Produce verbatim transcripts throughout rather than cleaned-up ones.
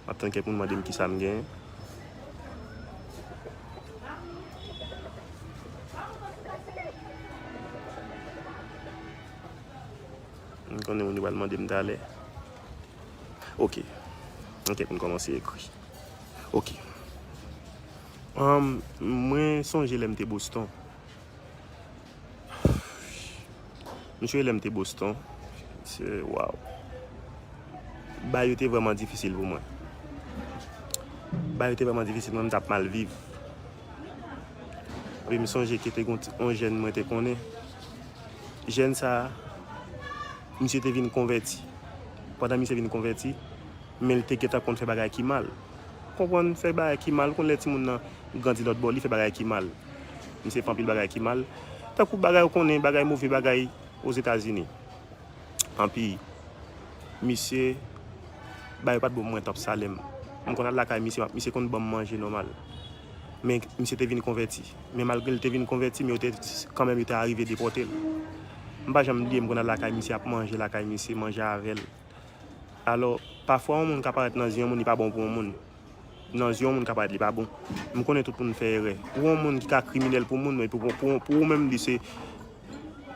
M ap tann kèk moun mande m kisa m genyen. M konnen moun yo pral mande m talè. Ok. Ann kèk moun kòmanse ekri. Ok. Ann, mwen sonje lè m te Boston. M sonje lè m te Boston. Se, waw. Bagay yo te vrèman difisil pou mwen. Bagay yo te vrèman difisil, mwen m t ap mal viv. Epi m sonje ke te gon ti, yon jèn mwen te konnen. Jèn sa a, misye te vin konvèti. Pandan misye vin konvèti, men li te gentan konn fè bagay ki mal. Konprann, fè bagay ki mal, konn lè timoun nan grandi lòt bò, li fè bagay ki mal. Misye fè anpil bagay ki mal. Tankou bagay ou konnen, bagay move, bagay Ozetazini. Anpi, misye, bagay yo pa t bon pou mwen, t ap sale m. M konn al lakay misye, misye konn ban m manje nòmal. Men misye te vin konvèti. Men malgre l te vin konvèti, men yo te, kanmenm yo te arive depòte l. M pa janm bliye, m konn al lakay misye, ap manje lakay misye, manje avè l. Alò, pafwa yon moun ka parèt nan zye yon moun, li pa bon pou yon moun. Nan zye yon moun ka parèt li pa bon. M konnen tout moun fè erè. Ou yon moun ki ka kriminèl pou moun, men pou, pou, pou, pou ou menm, li se,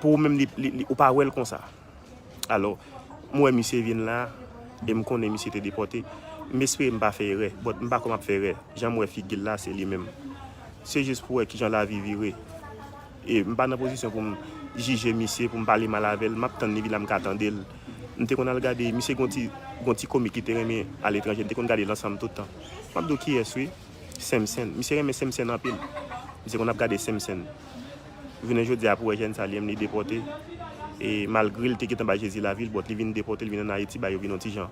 pou ou menm, li, li, li, ou pa wè l konsa. Alò, m wè misye vin la, e m konnen misye te depòte. M espere m pa fè erè, but m pa kwè m ap fè erè. Jan m wè figi l la, se li menm. Se jis pou wè kijan lavi vire. E m pa nan pozisyon pou m jije misye, pou m pale mal avè l. M ap tann li vin la, m ka tande l. M te konn al gade, misye gon ti, gon ti komik li te renmen aletranje. M te konn gade l ansanm tout tan. M ap di w kiyès, wi. Senmsen. Misye renmen Senmsen anpil. Misye konn ap gade Senmsen. Jounen jodi a pou wè jèn sa li menm li depòte. E malgre l te gentan bay Jezi lavi l, but li vin depòte, li vin ann Ayiti, bagay yo vin yon ti jan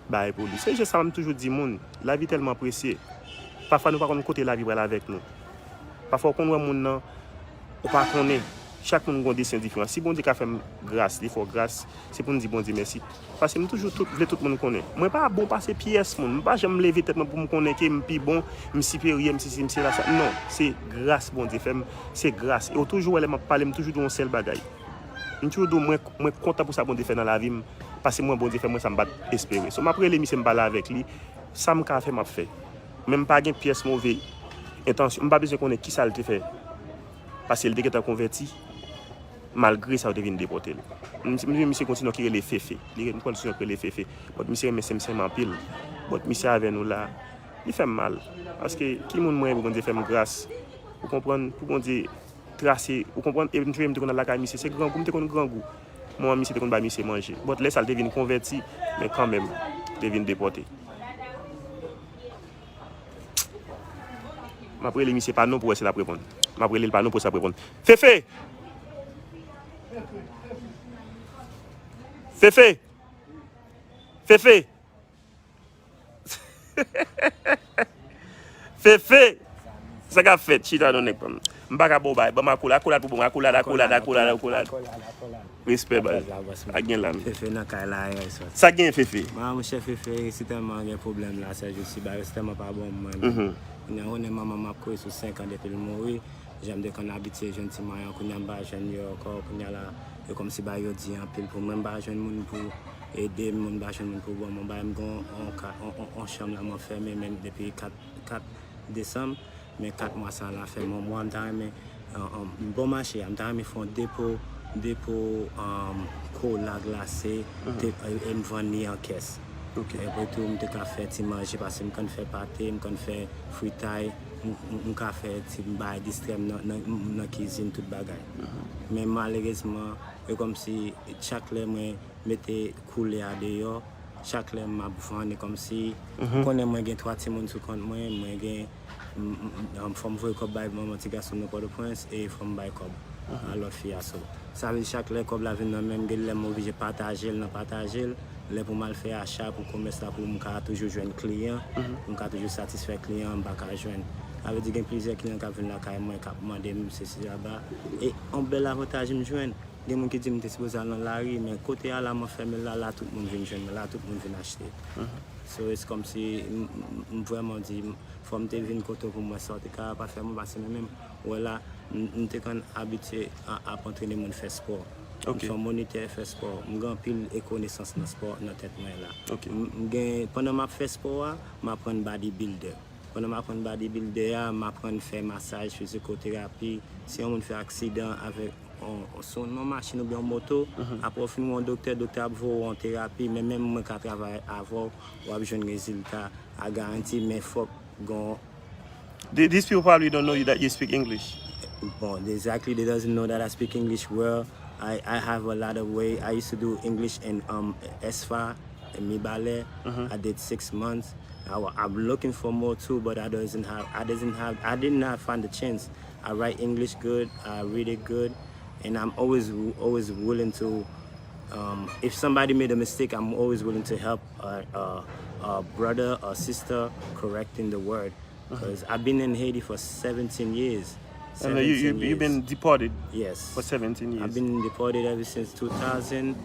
bagay pou li. Se jan sa m toujou di moun, lavi tèlman presye. Pafwa nou pa konn kote lavi pral avèk nou. Pafwa ou konn wè moun nan, ou pa konnen. Chak moun gon desten diferan. Si Bondye ka fè m gras, li fè w gras, se pou n di Bondye mèsi. Paske m toujou tout, vle tout moun konnen. Mwen pa bon pase pyès moun. M pa janm leve tèt mwen pou m konnen ke m pi bon, m siperyè, m sesi, m sela sa. Non, se gras Bondye fè m, se gras. E w toujou wè lè m ap pale, m toujou di w yon sèl bagay. M toujou di w mwen, mwen kontan pou sa Bondye fè nan lavi m, paske mwen Bondye fè mwen sa m pa t espere. So m ap rele misye, m pale avèk li, sa m ka fè m ap fè. Men m pa gen pyès move entansyon, m pa bezwen konnen kisa l te fè. Paske l te gentan konvèti, malgre sa yo te vin depòte l. M, m, misye gon ti non ki rele Fefe. Li, m konn ti non ki rele Fefe. But misye renmen Senmsen anpil. But misye avè nou la, li fè m mal. Paske ki moun mwen ye pou Bondye fè m gras? Ou konprann? Pou Bondye trase, ou konprann? E m te, m te konn al lakay misye, se grangou, m te konn grangou. Manman misye te konn bay misye manje. But lè sa l te vin konvèti, men kanmenm, li te vin depòte. M ap rele misye pa non pou wè si l ap reponn. M ap rele l pa non pou wè si l ap reponn. Fefe! Fefe! Fefe! Fefe! Sa k ap fèt? Chita non nèg pa m. M pa ka ba w bay. Ban m akolad, akolad pou bon. Akolad, akolad, akolad, akolad. Respè baz. Ak gen la m. Fefe nan kay la yè sòti. Sa gen Fefe? Mwen monchè Fefe, si tèlman gen pwoblèm la, sè jousi bagay yo si tèlman pa bon mwen menm. Kounye a, konnen manman m ap kouri sou senk an depi l mouri. Jan m te konn abitye jwenn ti manyen, kounye a m pa jwenn yo ankò. Kounye a la, e kòmsi bagay yo di anpil pou mwen, m pa jwenn moun pou ede m, m pa jwenn moun pou ban m yon bagay. M gen yon, yon, yon, yon chanm la m anfèmen, men depi kat, kat desanm, men kat mwa sa la fè m yon mwa, m ta renmen, um, um, m bon mache a, m ta renmen fè yon depo, depo, um, kola glase, te, e, e m vann li an kès. Epi tou, m te ka fè ti manje, paske m konn fè pate, m konn fè fritay, m, m, m ka fè ti bagay distrè m nan, nan, nan kizin, tout bagay. Men malerezman, e kòmsi chak lè mwen mete koulè a deyò, chak lè m ap vann, e kòmsi, ou konnen mwen gen twa timoun sou kont mwen, mwen gen, m, m, m, fò m voye kòb bay manman ti gason m nan Pòtoprens, e fò m bay kòb a lòt fi a. So, sa vle di chak lè kòb la vin nan men m, gen lè m oblije pataje l nan pataje l, lè pou m al fè acha pou komès la, pou m ka toujou jwenn kliyan, pou m ka toujou satisfè kliyan, m pa ka jwenn. Sa vle di gen plizyè kliyan k ap vin lakay mwen, k ap mande m sesi laba. E yon bèl avantaj m jwenn, gen moun ki di m te sipoze al nan lari, men kote a la m anfèmen la, la tout moun vin jwenn mwen, la tout moun vin achte. So, it's kòmsi m, m, m vrèman di, m, fò m te vin kote w pou m wè sa w te ka ap fè mwen, paske mwen menm, ou wè la, m, m te konn abitye a, ap antrene moun fè spò. Ok. M se yon monitè fè spò. M gen anpil konesans nan spò nan tèt mwen la. Ok. M, m gen, pandan m ap fè spò a, m aprann bodybuilder. Pandan m aprann bodybuilder a, m aprann fè masaj, fizikoterapi. Si yon moun fè aksidan avèk on, on, sou yon machin oubyen yon moto, apre w fin wè yon doktè, doktè ap voye w yon terapi, men menm mwen ka travay avè w, w ap jwenn rezilta a garanti, men fòk gon Th- These people probably don't know you that you speak English. Bon, exactly. They doesn't know that I speak English well. I, I have a lot of way. I used to do English in um ESFA in Mibalè. I did six months. I, wa- I'm looking for more too, but I doesn't have. I doesn't have. I did not find the chance. I write English good. I read it good, and I'm always always willing to. Um, if somebody made a mistake, I'm always willing to help a, a, a brother or sister correcting the word. Because I've been in Haiti for seventeen years. I know you, you, Seventeen you've been years. Deported Yes. For seventeen years. I've been deported ever since two thousand,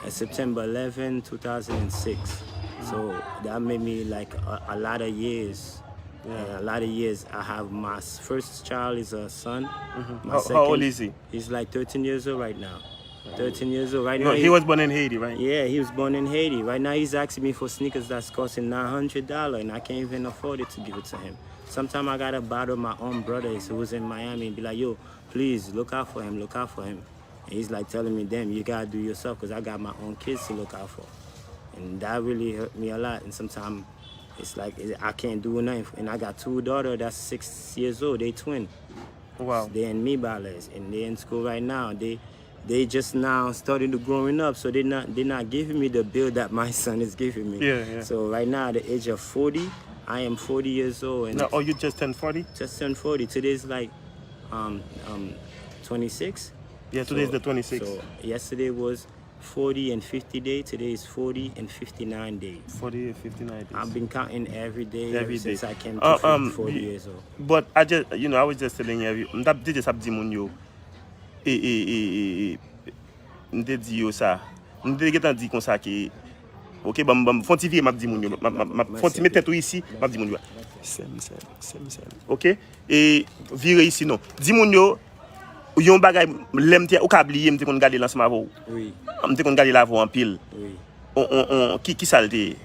uh, September eleven, two thousand six. So that made me like a, a lot of years. And a lot of years. I have my s- first child is a son. My How, second, how old is he? He's like thirteen years old right now. Thirteen years old right No, now. he was born in Haiti, right? Yeah, he was born in Haiti. Right now, he's asking me for sneakers that's costing nine hundred dollars, and I can't even afford it to give it to him. Sometimes I gotta bother my own brothers who's in Miami and be like, "Yo, please look out for him, look out for him." And he's like telling me, "Damn, you gotta do yourself, because I got my own kids to look out for." And that really hurt me a lot. And sometimes it's like I can't do nothing. And I got two daughters that's six years old. They twin. Wow. They in Mibalè, and they in school right now. They they just now starting to growing up, so they're not they're not giving me the bill that my son is giving me. Yeah, yeah. So right now, at the age of forty, I am forty years old, and No, oh, you just turned forty? Just turned forty. Today's like um um twenty-six. Yeah, today's So- the twenty-sixth. So yesterday was forty and fifty day. Today is forty and fifty-nine day. Forty and fifty-nine days. I've been counting every day Every ever since day. I came Uh, to um, forty you- years old. But I just, you know, I was just telling you, m t ap, te just ap di moun yo, e, e, e, e, e, m te di yo sa. M te gentan di konsa ke, ok, ban m, ban m, fon ti vire, m ap di moun yo, m ap, m ap, m ap, fon ti met tèt ou isi, m ap di moun yo. Sèm, sèm, sèm, sèm. Ok? E vire isi non. Di moun yo, yon bagay, lè m te, ou ka bliye, m te konn gade l ansanm avè w. Wi, M te konn gade l avè w anpil. wi. On, on, on, ki, ki sa l te ye?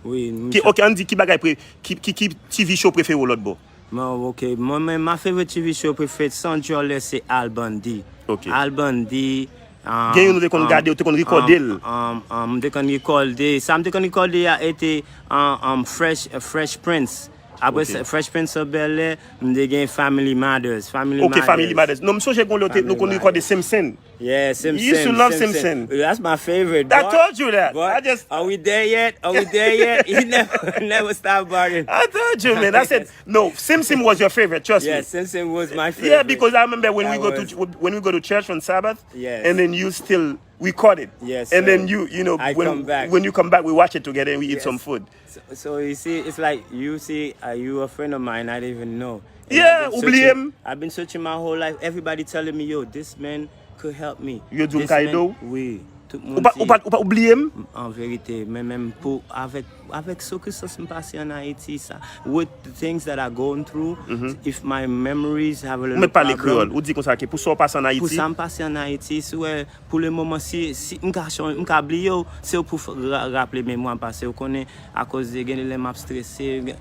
Wi, m Ki, ok, ann di ki bagay pre, ki, ki, ki T V show prefere w lòt bò? Bon, ok. Mwen menm, my favorite T V show prefere san djòlè se Al Bundy. Ok. Al Bundy. Um, Gen youn ou te konn gade, ou te konn rekòde l. Um, um, um, m te konn rekòde. Sa m te konn rekòde a ete um, um, Fresh, uh, Fresh Prince. Apre Ok. sa, Fresh Prince of Bel Air, m te gen Family Matters. Family Ok, Matters. Family Matters. Non, m sonje gen yon lòt, nou konn rekòde Simpson. Yeah, Simpson. You used to love Simpson. That's my favorite. I But- told you that. but I just Are we there yet? Are we there yet? He never, never stopped bothering. I told you, man. I said, no, Simpson was your favorite, trust me. Yes, Simpson was my favorite. Yeah, because I remember when That we go was- to when we go to church on Sabbath, Yes. and then you still record it. Yes, And sir. Then you, you know, I when come back. When you come back, we watch it together and we eat Yes. Some food. So, so you see, it's like you see, uh, you a friend of mine, I didn't even know. And Yeah, I've been oubliye searching- m. I've been searching my whole life. Everybody telling me, "Yo, this man could help me." Yo di m This ka man- ede w? Wi, tout moun Ou pa, di- ou pa, ou pa oubliye m? An verite, men menm pou avèk avèk sirkonstans m pase an Ayiti sa, with the things that I going through, Mm-hmm. if my memories have a little Ou mèt pale problem, kreyòl. Ou di konsa ke pou sa w pase an pou Ayiti. Sa m pase an Ayiti, si w wè, pou le moman, si, si m ka chon- m ka bliye w, se w pou f- ra- raple memwa m, paske w konnen, akoz de gen lè m ap strese, gen-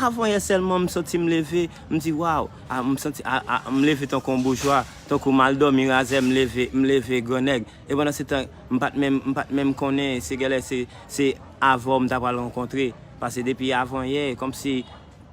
avan yè sèlman m santi m leve, m di, "Waw, a, m santi, a, a, m leve tankou yon boujwa, tankou m al dòmi razè, m leve, m leve gran nèg." E pandan se tan, m pa t menm, m pa t menm konnen, se genlè se, se avè w m ta pral rankontre, paske depi avan yè, kòmsi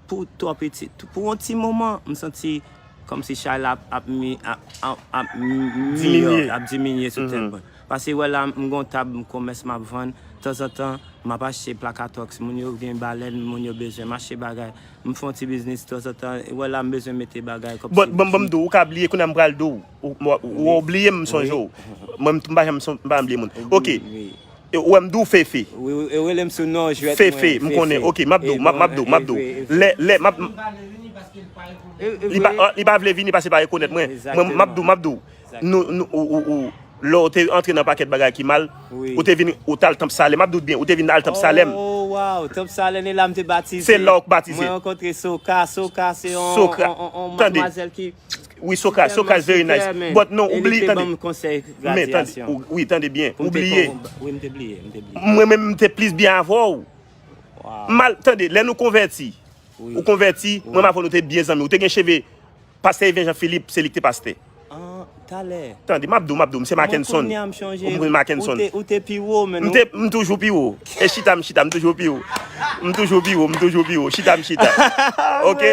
pou twò piti, pou yon ti moman, m santi kòmsi chay la ap, ap, mi- ap, ap, ap mi- Diminye. ap diminye sou tèt Mhm. mwen. Paske wè la, m gon tab m komès m ap vann, tanzantan, m ap achte plakatòks, moun yo gen balèn, moun yo bezwen, m achte bagay, m fè yon ti biznis tanzantan, wè la, m bezwen mete bagay kòmsi. Bon, bon, bon, m di w, ou ka bliye, kounye a m pral di w. Ou, ou, ou oubliye m, m sonje w. Mwen, m pa janm son- m pa janm bliye moun. Ok. Wi. E, ou wè m di w Fefe. Wi, wi, e rele m sou non, jwèt Fefe, mwen, m konnen. Fefe. Ok, m ap di w, m ap, m ap di w, m ap di w. E, e, Lè, lè, m ap, e, e, li pa, vre. Li pa vle vini paske li pa rekonèt mwen. Mwen, m ap di w, m ap di w. Exactement. Nou, nou, ou, ou, ou, lè w te antre nan pakèt bagay ki mal, Wi. Ou te vin, ou t al Tanp Salèm, m ap di w byen, ou te vin al Tanp Salèm. Oh, wow, Tanp Salèm, e la m te batize. Se la w batize. Mwen rankontre Soka, Soka se yon, Soka, yon, yon, yon tande. Madmwazèl ki, Wi, Soka, Soka is very nice. But non, oubli, tande. Men tande, wi, tande byen. Oubli. Mwen menm, m te plis byen avè w. Mal, tande, lè nou konvèti, ou konvèti, mwen m avè w, nou te byen zanmi. Ou te gen cheve. Pastè Even Jean Philippe, se li ki te pastè. Tande, m ap di w, m ap di w, m se Mackenson. M se Mackenson. Ou te pi wo, men. M te, m toujou pi wo. E chita, m chita, m toujou pi wo. M toujou pi wo, m toujou pi wo. Chita, m chita. Ok?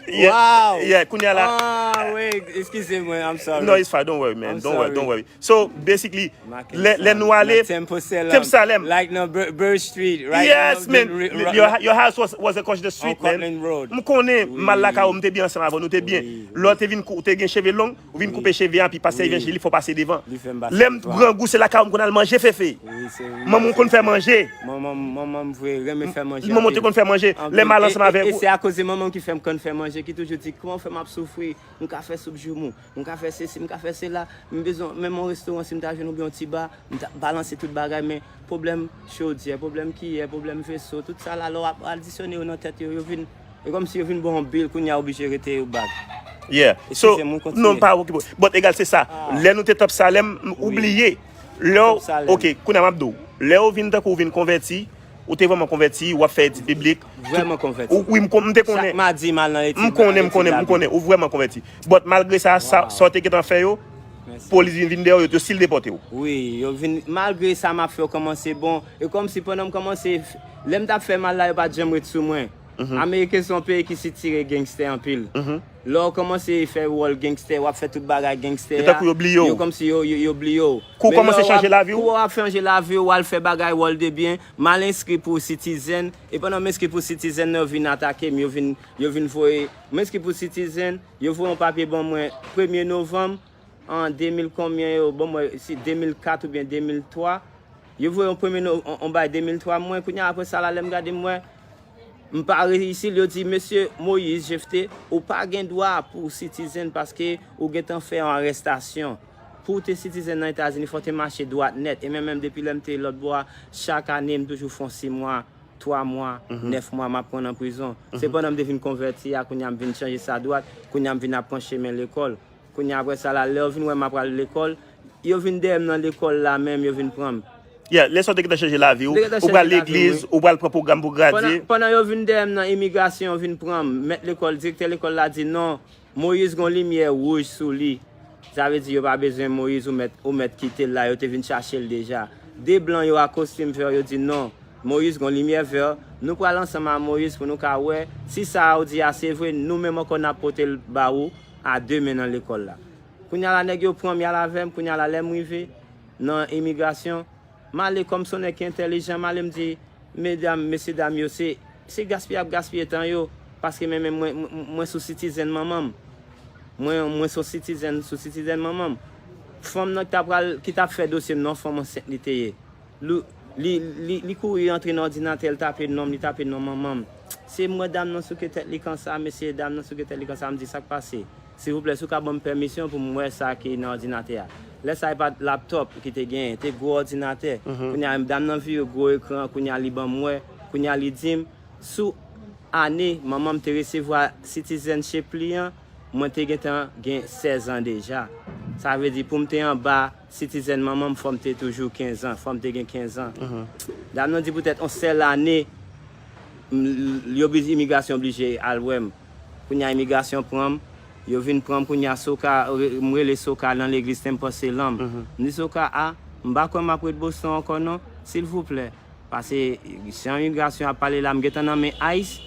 Yeah, yeah, kounye a la. Ah, wait, excusez-moi, I'm sorry. No, it's fine, don't worry, man. Don't worry, don't worry. So, basically, lè, lè nou ale, Temple Salem. Like nan Bur- Burr Street, right? Yes, man. Your, your house was, was across the street, man. M konnen, m al lakay ou, m te byen ansanm avè w, nou te byen. Lè w te vin kou-, ou te gen cheve long, ou vin koupe cheve a, epi pastè Evanjelik fè w pase devan. Lè m grangou, se lakay ou m konn al manje fefe. Manman w konn fè manje. Manman m, manman m vre renmen fè manje. Manman w te konn fè manje. Lè m al ansanm avèk ou. E se akoz de manman m ki fè m konn fè manje, ki toujou di, "Kòman w fè m ap soufri? M ka fè soup joumou, m ka fè sesi, m ka fè sela, m bezwen menm yon restoran, si m ta jwenn oubyen yon ti ba, m ta balanse tout bagay, men pwoblèm chodyè, pwoblèm kiyè, pwoblèm veso, tout sa la, lè w ap adisyone yo nan tèt yo, yo vin, e kòmsi yo vin ba w yon bil, kounye a w oblije rete yo bag." Yeah. So, non, pa okipe w. But egal, se sa. Lè nou te Top Salem, ou bliye. Lè w, ok, kounye a m ap di w. Lè w vin tankou w vin konvèti, ou te vrèman konvèti, w ap fè etid biblik. Vrèman konvèti. Ou, wi, m kon- m te konnen. Chak madi, m al nan etid. M konnen, m konnen, m konnen. Ou vrèman konvèti. But malgre sa, sa, sa w te gentan fè yo, polis vin, vin dèyè w, yo, yo still depòte w. Wi, yo vin, malgre sa m ap fè yo kòmanse bon. E kòmsi pandan m kòmanse, lè m t ap fè mal la, yo pa t janm ret sou mwen. Ameriken se yon peyi ki sitire gangstè anpil. Lè w kòmanse fè wòl gangstè, w ap fè tout bagay gangstè a, yo kòmsi yo, yo, yo bliye w. Kou w kòmanse chanje lavi w. Kou w ap chanje lavi w, w al fè bagay wòl de byen, m al enskri pou Citizen, e pandan m enskri pou Citizen nan, yo vin atake m, yo vin, yo vin voye, m enskri pou Citizen, yo voye yon papye ban mwen premye novanm, an de mil konbyen yo, ban mwen, si de mil kat oubyen de mil twa, yo voye yon premye no-, yon, yon bay de mil twa mwen, kounye a apre sa la, lè m gade m wè, m pa reyisi l, yo di, "Mesye Moïse Jephté, ou pa gen dwa pou w Citizen paske ou gentan fè yon arèstasyon. Pou w te Citizen nan Etazini, fò w te mache dwat nèt." E men menm depi lè m te lòt bò a, chak ane, m toujou fè yon sis mwa, twa mwa, nèf mwa, m ap pran nan prizon. Se pandan m te vin konvèti a, kounye a m vin chanje sa dwat, kounye a m vin ap pran chemen lekòl. Kounye a apre sa la, lè yo vin wè m ap pral lekòl, yo vin dèyè m nan lekòl la menm, yo vin pran m. Yeah, lè sa w te gentan chanje lavi w, ou pral legliz, ou pral pran pwogram pou gradye. Pandan, pandan yo vin dèyè m nan imigrasyon, yo vin pran m. Mèt lekòl, direktè lekòl la di, "Non, Moïse gon limyè wouj sou li." Sa vle di yo pa bezwen Moïse, ou mèt, ou mèt kite l la, yo te vin chache l deja. De blan yo ak kostim vè, yo di, "Non, Moïse gon limyè vè, nou pral ansanm a Moïse pou nou ka wè si sa a w di a se vre, nou menm ankò n ap pote l ba ou a demen nan lekòl la." Kounye a la, nèg yo pran m, y al avè m, kounye a la, lè m rive nan imigrasyon, m ale kòm se yon nèg ki entèlijan, m ale m di, "Medam, mesyedam yo, se, se gaspiye y ap gaspiye tan yo, paske men, men mwen, mwen, mwen sou Citizen manman m. Mwen, mwen se yon Citizen sou Citizen manman m." Fanm nan ki t ap pral, ki t ap fè dosye m nan, fanm ansent li te ye. Li, li, li, li kouri antre nan òdinatè, li tape non m, li tape non manman m. Se m wè dam nan souke tèt li konsa, mesye, dam nan souke tèt li konsa, m di, "Sa k pase? Silvouplè, si w ka ban m pèmisyon pou m wè sa ki nan òdinatè a." Lè sa a, e pa t laptòp ki te genyen, te gwo òdinatè. Kounye a, dam nan vire gwo ekran, kounye a, li ban m wè, kounye a, li di m, sou ane manman m te resevwa citizenship li an, mwen te gentan gen sèz an deja. Sa vle di, pou m te anba citizen manman m, fò m te toujou kenz an, fò m te gen kenz an. Dam nan di poutèt yon sèl ane, m, yo, imigrasyon oblije al wè m. Kounye a, imigrasyon pran m, yo vin pran m, kounye a, Soka, re- m rele Soka nan legliz Temple Salem. M di Soka, "A, m pa kwè m ap ret Boston ankò non, silvouplè." Paske jan imigrasyon ap pale la, m gentan nan men ice,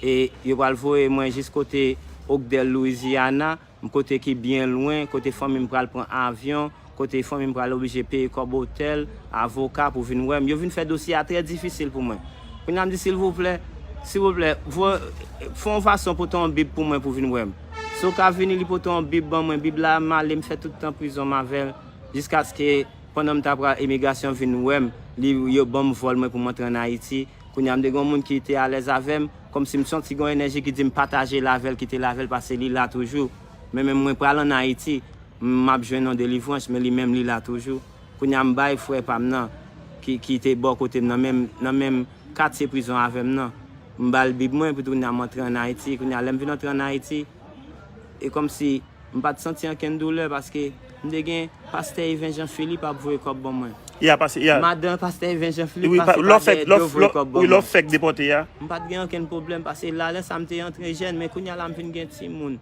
e yo pral voye mwen jis kote Oakdale, Louisiana, m kote ki byen lwen, kote fanmi m pral pran avyon, kote fanmi m pral oblije peye kòb otèl, avoka pou vin wè m. Yo vin fè dosye a trè difisil pou mwen. Kounye a m di, "Silvouplè, silvouplè, vo- fè yon fason pote yon bib pou mwen pou vin wè m." Soka vini, li pote yon bib ban mwen. Bib la, m ale, m fè tout tan prizon m avè l, jiskaske pandan m t ap pral imigrasyon vin wè m, li, yo ban m vòl mwen pou m antre ann Ayiti. Kounye a, m te gen yon moun ki te alèz avè m, kòmsi m santi gen yon enèji ki di m pataje l avè l, kite l avè l, paske li la toujou. Men menm mwen pral ann Ayiti, m ap jwenn yon delivrans, men li menm li la toujou. Kounye a, m bay frè pa m nan, ki, ki te bò kote m nan menm, nan menm katye prizon avè m nan. M ba l bib mwen, epi kounye a, m antre ann Ayiti. Kounye a, lè m vin antre ann Ayiti, e kòmsi M pa t santi ankenn doulè paske m te gen pastè Even Jean Philippe ap voye kòb ban mwen. Ya pase, ya. Madan pastè Even Jean Philippe Wi, pa- pase lè w pa fèk, dèyè lè do w- voye lè- kòb ban wi, lè w mwen. fèk depòte a. M pa t gen ankenn pwoblèm paske la lè sa m te antre jèn, men kounye a la m vin gen timoun.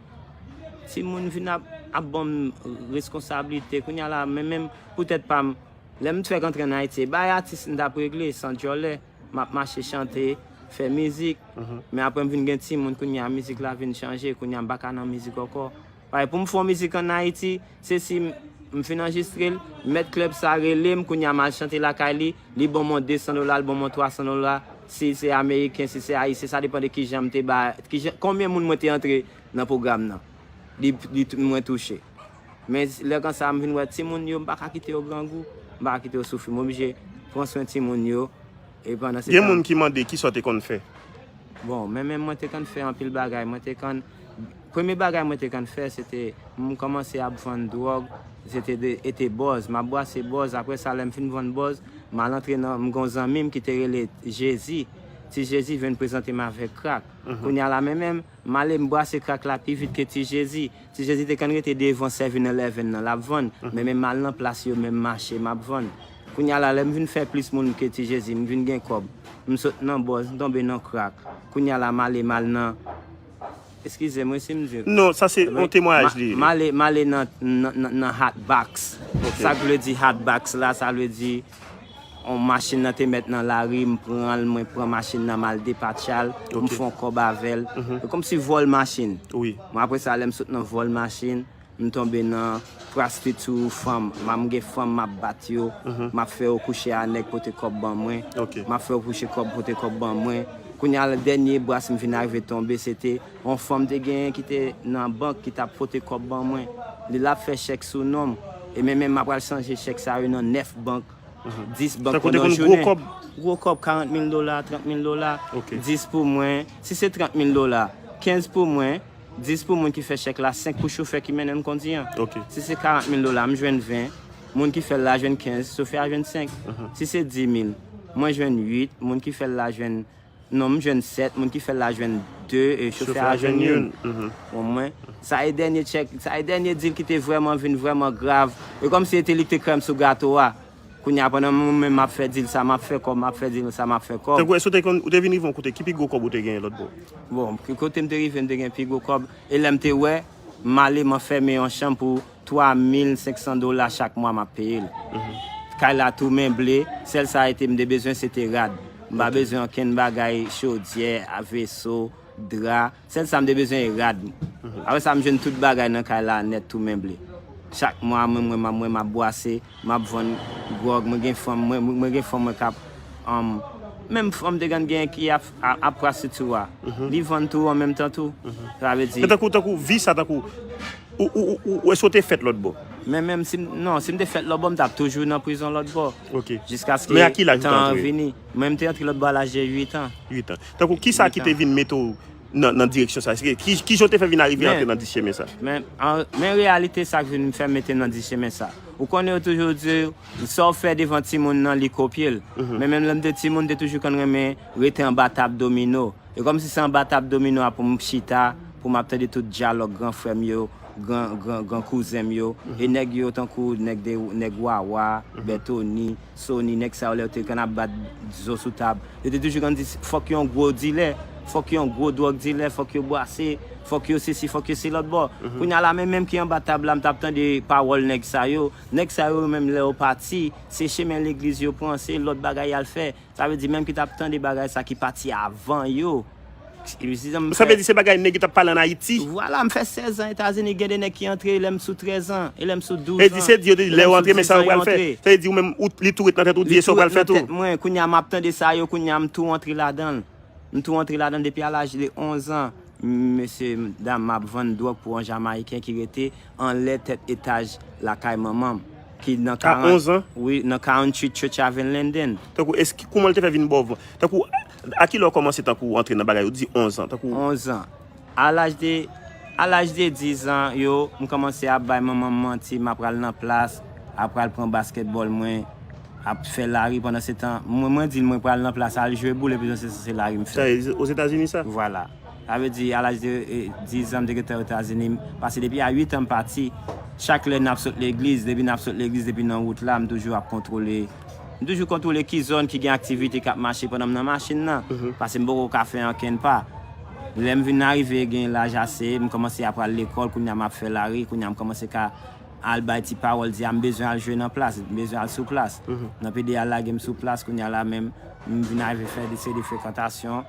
Timoun vin ap, ap ban m reskonsablite. Kounye a la, men menm pou tèt pa m, lè m t fèk antre ann Ayiti, bay atis m t ap regle, san djòlè, m ap mache chante, fè mizik. Men apre m vin gen timoun, kounye a mizik la vin chanje, kounye a m pa ka nan mizik ankò. Paske pou m fè yon mizik ann Ayiti, se si m, m fin anrejistre l, mèt klèb sa rele m, kounye a m al chante lakay li, li ban mwen de san dola, li ban mwen twa san dola, si se ameriken, si se ayisyen, sa depann de kijan m te ba, kijan, konbyen moun mwen te antre nan pwogram nan. Li, li, mwen touche. Men lè konsa, m vin wè timoun yo, m pa ka kite yo grangou, m pa ka kite yo soufri. M oblije pran swen timoun yo. E pandan se Gen tan, moun ki mande kisa w te konn fè. Bon, men menm mwen te konn fè anpil bagay. Mwen te konn, premye bagay mwen te konn fè, se te, m kòmanse ap vann dwòg, se te de, e te bòz. M ap bwase bòz, apre sa, lè m fin vann bòz, m al antre nan, m gon zanmi m ki te rele Jezi. Ti Jezi vin prezante m avèk krak. Kounye a la, men menm, m ale m bwase krak la pi vit ke Ti Jezi. Ti Jezi te konn rete devan seven eleven nan, l ap vann. Men menm m al nan plas yo, menm mache, m ap vann. Kounye a la, lè m vin fè plis moun ke Ti Jezi, m vin gen kòb. M sot nan bòz, m tonbe nan krak. Kounye a la, m ale, m al nan. Eskize mwen si m di. Non, sa se yon temwayaj li ye. M ale, m ale nan, nan, nan, nan hot box. Sa k vle di hot box la, sa vle di yon machin nan te mèt nan lari, m pran l, mwen pran machin nan, m al depatcha l, m fè yon kòb avè l. E kòmsi vòl machin. Wi. Mwen apre sa, lè m sot nan vòl machin, m tonbe nan pwostiti fanm. M gen fanm, m ap bat yo, m ap fè yo kouche a nèg pote kòb ban mwen. M ap fè yo kouche kòb pote kòb ban mwen. Kounye a, dènye bras m vin arive tonbe, se te yon fanm te genyen ki te nan bank ki t ap pote kòb ban mwen. Li l ap fè chèk sou non m. E men menm m ap al chanje chèk sa yo nan nèf bank, dis bank pandan yon jounen. Gwo kòb, karant mil dola, trant mil dola. Dis pou mwen, si se trant mil dola, kenz pou mwen, dis pou moun ki fè chèk la, senk pou chofè ki mennen m kondi an. Si se karant mil dola, m jwenn ven, moun ki fè l la jwenn kenz, chofè a jwenn senk. Si se dis mil, mwen jwenn uit, moun ki fè l la jwenn, non, m jwenn sèt, moun ki fè l la jwenn de, e chofè a jwenn youn. Bon, mwen, sa e dènye chèk, sa e dènye dil ki te vrèman vin vrèman grav. E kòmsi se te li ki te krèm sou gato a. Kounye a, pandan mwen menm m ap fè dil sa, m ap fè kòb, m ap fè dil sa, m ap fè kòb. Tankou, èske ou te konn, ou te vin rive yon kote, ki pi gwo kòb ou te genyen lòt bò? Bon, ki kote m te rive, m te gen pi gwo kòb. E lè m te wè, m ale, m anfèmen yon chanm pou twa mil senk san dola chak mwa m ap peye l. Kay la tou menble, sèl sa e te m te bezwen se te rad. M pa bezwen ankenn bagay, chodyè, veso, dra. Sèl sa m te bezwen e rad. Apre sa, m jwenn tout bagay nan kay la nèt tou menble. Chak mwa, mwen, mwen, mwen, mwen, m ap bwase, m ap vann gwòg, mwen gen fanm, mwen, mwen gen fanm mwen k ap, um, menm fanm te konn gen ki ap, ap, ap pwostiti a. Li vann tou an menm tan tou. Sa vle di. Men tankou, tankou, vi sa, tankou, ou, ou, ou, ou, èske ou te fèt lòt bò? Men menm si m, non, si m te fèt lòt bò, m t ap toujou nan prizon lòt bò. Ok. Jiskaske tan an vini. Men m te antre lòt bò a laj de uit an. Uit an. Tankou, kisa ki te vin mete w nan, nan direksyon sa? Èske, ki, ki jan w te fè vin arive antre nan dis chemen sa? Men, an, men reyalite sa k vin fè m mete m nan dis chemen sa. Ou konnen yo toujou di, sa w fè devan timoun nan, li kopye l. Men menm lè m te timoun, m te toujou konn renmen rete anba tab domino. E kòmsi se anba tab domino a pou m chita, pou m ap tande tout dyalòg gran frè m yo, gran, gran, gran kouzen m yo. E nèg yo tankou nèg de, nèg Wawa, Bètoni, Sony, nèg sa yo lè yo te konn ap bat zo sou tab. Yo te toujou konn di, fòk yo yon gwo dilè, fòk yo yon gwo dwòg dilè, fòk yo bwase, fòk yo sesi, fòk yo se lòt bò. Kounye a la, men menm ki anba tab la, m t ap tande pawòl nèg sa yo. Nèg sa yo menm lè yo pati, se chemen legliz yo pran, se lòt bagay y al fè. Sa vle di menm ki t ap tande bagay sa ki pati avan yo. Sa vle di se bagay nèg yo t ap pale ann Ayiti. Vwala, m fè sèz an Etazini, gen de nèg ki antre lè m sou trèz an, e lè m sou douz an. E di se di yo te di lè yo antre, men sa yo pral fè. Sa vle di ou menm, ou, li tou ret nan tèt ou, di e sa w pral fè tou. Mwen, kounye a m ap tande sa yo, kounye a m tou antre ladan l. M tou antre ladan l depi a laj de onz an. Mesye dam, m ap vann dwòg pou yon Jamayiken ki rete anlè tèt etaj lakay manman m, ki nan karant, wi, nan karant-uit Church Haven, Linden. Tankou, èske, kouman l te fè vin ba w van? Tankou, a kilè w kòmanse tankou w antre nan bagay yo? Ou di onz an, tankou. Onz an. A laj de, a laj de diz an, yo, m kòmanse ap bay manman m manti, m ap pral nan plas, ap pral pran baskètbòl mwen, ap fè lari pandan se tan. Mwen, mwen di l mwen pral nan plas al jwe boul, epi pandan se tan se lari m fè. Sa e Ozetazini sa? Vwala. Sa vle di, a laj de eh, diz an, m te gentan Etazini. Paske depi a uit an, m pati. Chak lè n ap sot legliz, depi n ap sot legliz, depi nan wout la, m toujou ap kontwole. M toujou kontwole ki zòn ki gen aktivite k ap mache pandan m nan machin nan. Paske m poko ka fè ankenn pa. Lè m vin arive gen laj ase, m kòmanse ap al lekòl, kounye a m ap fè lari, kounye a m kòmanse ka al bay ti pawòl, di a m bezwen al jwe nan plas, m bezwen al sou plas. Nan P D A lage m sou plas, kounye a la menm, m vin arive fè de seri de frekantasyon.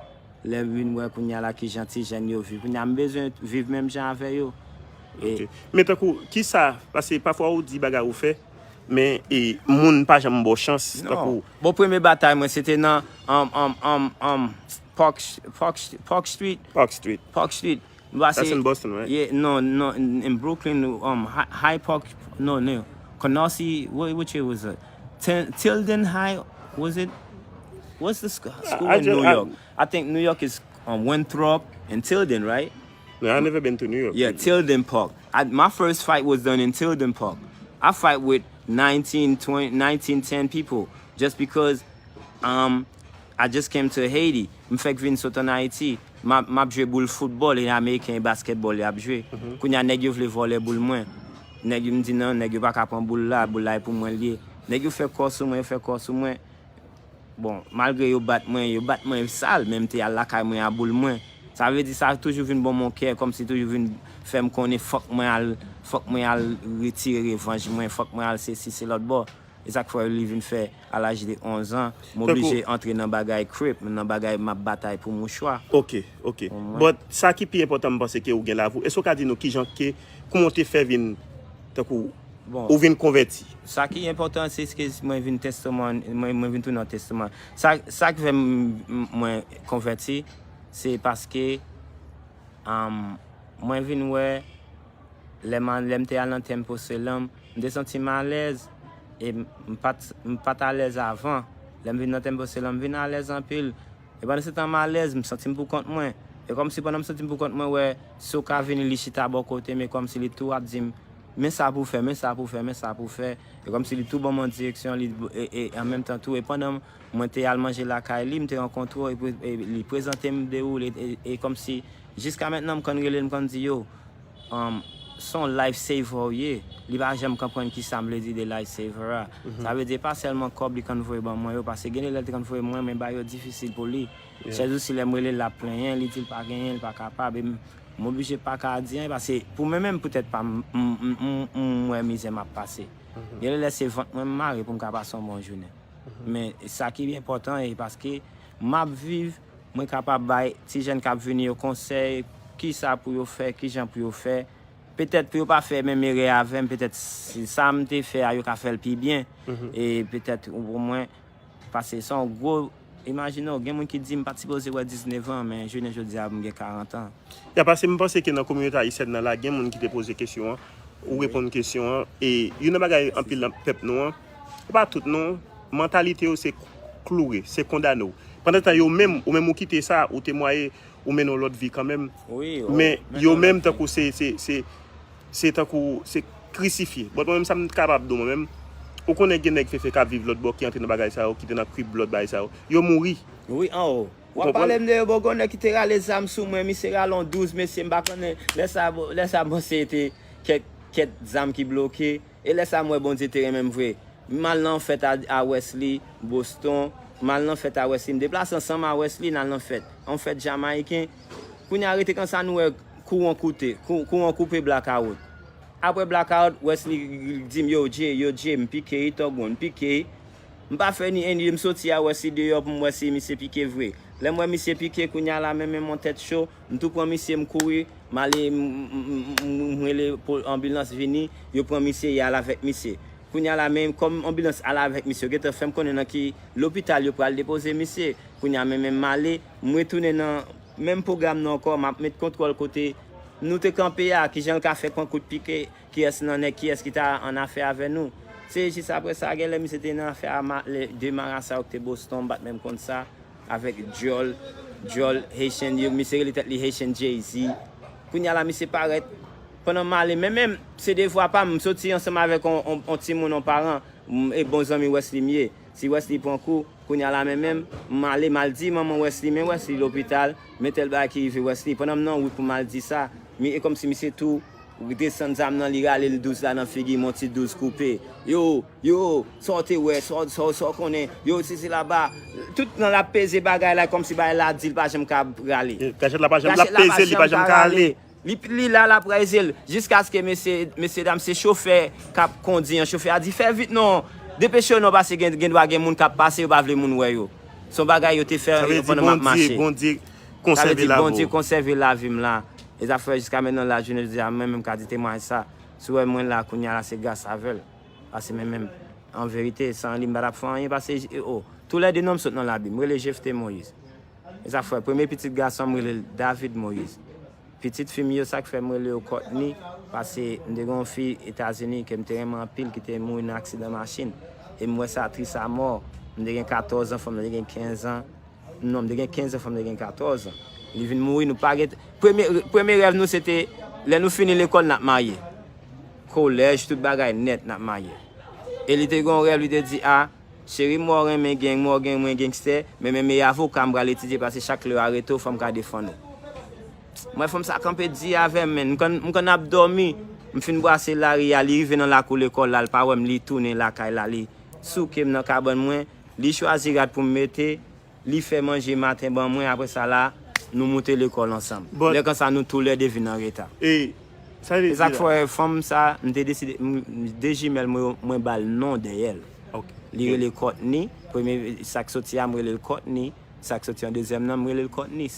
Lè m vin wè kounye a la kijan ti jèn yo viv. Kounye a m bezwen viv menm jan avè yo. E Ok. Men tankou, kisa, paske pafwa ou di bagay ou fè, men e, moun pa janm ba w chans, Non. tankou Bon, premye batay mwen, se te nan um, um, um, um, Park, Park, Park Street. Park Street. Park Street. That's in Boston, right? Yeah, no, no, in, in Brooklyn, um, Hy- Hyde Park, no, no, Canarsie, what, which year was it? Ten, Tilden High, was it? What's the sc- school I in just, New I, York? I think New York is um, Winthrop and Tilden, right? No, I never been to New York. Yeah, Tilden Park. I, my first fight was done in Tilden Park. I fight with nineteen, twenty, nineteen, ten people just because um, I just came to Haiti. M fèk vin sot an Ayiti. M ap, m ap jwe boul foutbòl e ameriken e baskètbòl y ap jwe. Kounye a nèg yo vle vòlè boul mwen. Nèg yo m di non, nèg yo pa ka pran boul la, boul la e pou mwen l ye. Nèg yo fè kò sou mwen, yo fè kò sou mwen. Bon, malgre yo bat mwen, yo bat mwen sal, men m te al lakay mwen a boul mwen. Sa vle di sa toujou vin bon mon kè, kòmsi toujou vin fè m konnen fòk mwen al, fòk mwen al retire revanj mwen, fòk mwen al sesi se lòt bò. E sa k fè li vin fè a laj de onz an, m Tankou oblije antre nan bagay crip, nan bagay m ap batay pou mouchwa. Ok, ok. Konprann? But sa ki pi enpòtan m panse ke ou gen la avou. Èske ou ka di nou kijan ke, kouman w te fè vin, tankou, Bon, ou vin konvèti? Sa ki enpòtan, se ke mwen vin testaman, mwen, mwen vin tounen an testaman. Sa, sa k fè m- m- mwen konvèti, se paske um, mwen vin wè, lè m, lè m te al nan Temple Selam, m te santi m alèz, e m, m pa t, m pa t alèz avan. Lè m vin nan Temple Selam, m vin alèz anpil. E pandan se tan m alèz, m santi m pou kont mwen. E kòmsi pandan m santi m pou kont mwen, wè, si w ka vini, li chita bò kote m, e kòmsi li tou ap di m, men sa pou w fè, men sa pou w fè, men sa pou w fè. E kòmsi li tou ban m yon direksyon, li, e, e, an menm tan tou, e pandan m, mwen te al manje lakay li, m te rankontre w, e, pre- e li prezante m de ou, e, e, e kòmsi, jiska mentnan, m konn rele l, m konn di yo, um, se yon life saver w ye. Li pa janm konprann kisa m vle di de life saver a. Sa vle di, e pa sèlman kòb li konn voye ban mwen yo, paske gen de lè l te konn voye mwen, men bagay yo difisil pou li. Chèz osi lè m rele l, l ap plenyen, li di l pa genyen, li pa kapab, e m, m oblije pa ka di anyen, paske pou mwen menm, poutèt pa m, m, m, m, m wè mizè m ap pase. Gen de lè se vant mwen m mare pou m ka pase yon bon jounen. Men sa ki enpòtan, e paske m ap viv, mwen kapab bay ti jèn k ap vini yo konsèy, kisa pou yo fè, kijan pou yo fè. Petèt pou yo pa fè menm erè avè m, petèt si sa m te fè a, yo ka fè l pi byen. E petèt, ou, pou mwen, paske se yon gwo, imajine w, gen moun ki di m pa t sipoze wè diznèf an, men jounen jodi a, m gen karant an. Ya, paske m panse ke nan kominote ayisyèn nan la, gen moun ki te poze kesyon an, ou reponn kesyon an, e youn nan bagay anpil nan pèp nou an, se pa tout non, mantalite yo se kloure, se kondane w. Pandantan yo menm, ou menm ou kite sa, ou temwaye, ou mennen yon lòt vi kanmenm. Wi, men yo menm tankou se, se, se, se tankou, se krisifye. Bon, mwen menm sa m kapab di w mwen menm, ou konnen gen nèg fefe k ap viv lòt bò ki antre nan bagay sa yo, ki te nan krip lòt bagay sa yo. Yo mouri. Wi, anwo. W ap pale m de yo, bon, gon nèg ki te rale zam sou mwen, misye rale yon douz, mesye, m pa konnen. Lè sa, lè sa, m panse te kèk, kèk zam ki bloke. E lè sa, m wè Bondye te renmen m vre. M al nan fèt a, a Wesley, Boston. M al nan fèt a Wesley. M deplase ansanm a Wesley, n al nan fèt. Yon fèt jamayiken. Kounye a rete konsa, nou wè kouran koute, kou- kouran koupe blakawout. Apre blakawout, Wesley di m, yo, Jay, yo, Jay, m pike, Ito Gon, m pike. M pa fè ni en ni de, m soti a wè si deyò pou m wè si misye pike vre. Lè m wè misye pike, kounye a la menm, menm yon tèt cho, m tou pran misye, m kouri, m ale, m, m, m, m, m rele pou anbilans vini, yo pran misye, y al avèk misye. Kounye a la menm, kòm anbilans al avèk misye, yo gentan fè m konnen nan ki lopital yo pral depoze misye. Kounye a menm, menm m ale, m retounen nan menm pwogram nan ankò, m ap met kontwòl kote nou te kanpe a, kijan l ka fè pran kout pike, kiyès nan nèg, kiyès ki ta annafè avè nou. Se jis apre sa, genlè misye te nan afè a, ma- le- de marasa yo ki te Boston, m pa t menm konn sa, avèk dyòl, dyòl Haitian yo, misye rele tèt li Haitian Jay-Z. Kounye a la, misye parèt, pandan m ale, men menm, se devwa pa m, m soti ansanm avèk on, on, on timoun, on paran, m- e bon zanmi Wesley m ye. Si Wesley pran kou, Kounye a la menm menm, m ale, m al di manman Wesley, men Wesley lopital, men tèl bagay ki rive Wesley. Pandan m nan wout pou m al di sa, mi, e kòmsi misye tou desann zam nan, li rale l douz la nan figi m, yon ti douz koupe. Yo, yo, sa w te wè, sa w, sa w, sa w konnen, yo, sisi laba. Tout nan l ap peze bagay la, kòmsi bagay la di l pa janm ka rale. Kachèt la pa janm, l ap peze l, li pa janm ka ale. Li, li la, l ap reze l, jiskaske mesye, mesye dam, se chofè k ap kondi an. Chofè a di, "Fè vit non, depeche w non, paske gen, gen dwa gen moun k ap pase, yo pa vle moun wè yo." Se yon bagay yo te fè pandan m ap mache. Sa vle di Bondye konsève lavi w. Sa vle di Bondye konsève lavi m la. E sa fè jiska mentnan la, jounen jodi a, mwen menm ka di temwayaj sa. Si w wè mwen la, kounye a la, se gras avè l. Paske mwen menm, an verite, san li, m pa t ap fè anyen, paske, o, toulède non m sot nan Labib. M rele Jephté Moïse. E sa fè, premye pitit gason m, m rele l David Moïse. Pitit fi m yo, sa k fè m rele yo Courtney, paske m te gen yon fi Etazini ke m te renmen anpil, ki te mouri nan aksidan machin. E m wè sa tris amò. M te gen katòz an, fanm nan te gen kenz an. Non, m te gen kenz an, fanm nan te gen katòz an. Li vin mouri, nou pa gen, premye, premye rèv nou, se te, lè nou fini lekòl, n ap marye. Kolèj, tout bagay nèt, n ap marye. E li te gen yon rèv, li te di, "A, cheri, m wè w renmen gang, m wè w gen, mwen gangstè, men, men, men avoka m pral etidye, paske chak lè yo arete w, fò m ka defann ou." Mwen, fanm sa kanpe di avè m, men, m konn, m konn ap dòmi, m fin brase lari a, li rive nan lakou lekòl la, l pa wè m, li tounen lakay la, li souke m nan kabann mwen, li chwazi rad pou m mete, li fè manje maten ban mwen, apre sa la, nou moute lekòl ansanm. Lè konsa, nou toulède vin an reta. E sa vle di la. E sa k fè fanm sa, m te deside, m, de jimèl mwen yo, mwen ba l non dèyè l. Li rele Courtney, premye sa k soti a, m rele l Courtney, sa k soti an dezyèm nan, m rele l Courtney.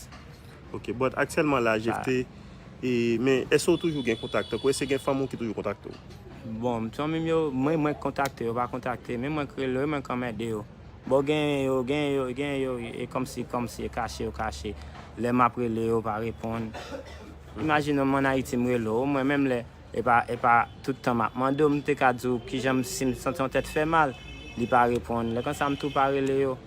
Ok, but aktyèlman la, Jephté, e, men èske w toujou gen kontak? Tankou èske gen fanmi w ki toujou kontakte w? Bon, fanmi m yo, mwen, mwen kontakte yo, pa kontakte, men mwen k rele yo, mwen k anmède yo. Bon, gen yo, gen yo, gen yo, e kòmsi, kòmsi, e kache, yo kache. Lè m ap rele yo, pa reponn. Imajine w, m ann Ayiti, m rele w, mwen menm lè, e pa, e pa tout tan m ap mande w, m te ka di w kijan m, si m santi yon tèt fè mal, li pa reponn. Lè konsa, m tou pa rele yo.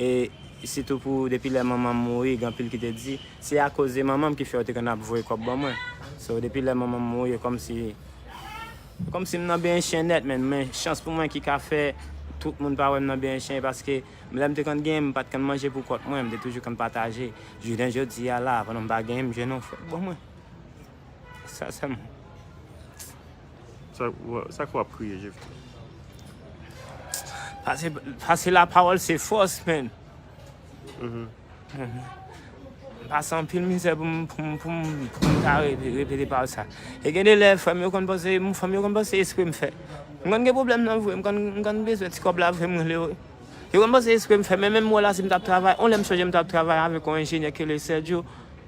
E sitou pou depi lè manman m mouri, gen anpil ki te di, se akoz de manman m ki fè yo te konn ap voye kòb ban mwen. So, depi lè manman m mouri, e kòmsi, e kòmsi m nan benyen chen nèt, men, men chans pou mwen ki ka fè tout moun pa wè m nan benyen chen, paske lè m te konn genyen, m pa t konn manje pou kont mwen, m te toujou konn pataje. Jounen jodi a la, pandan m pa genyen, m jwenn yon frè k ban mwen. Sa sèlman. Sa w, sa k w ap kriye, Jephté? Pase, pase lapawòl se fòs, man. Mhm. Mhm. M pase anpil mizè pou m, pou m, pou m, pou m ta re-, repete pawòl sa. E gen de lè, frè m yo konn panse, m, frè m yo konn panse espre m fè. M konn gen pwoblèm nan vre, m konn, m konn bezwen ti kòb la vre, m rele yo. Yo konn panse espre m fè, men menm mwen la, si m t ap travay, on lè m sonje m t ap travay avèk yon enjenyè ki rele Sergio.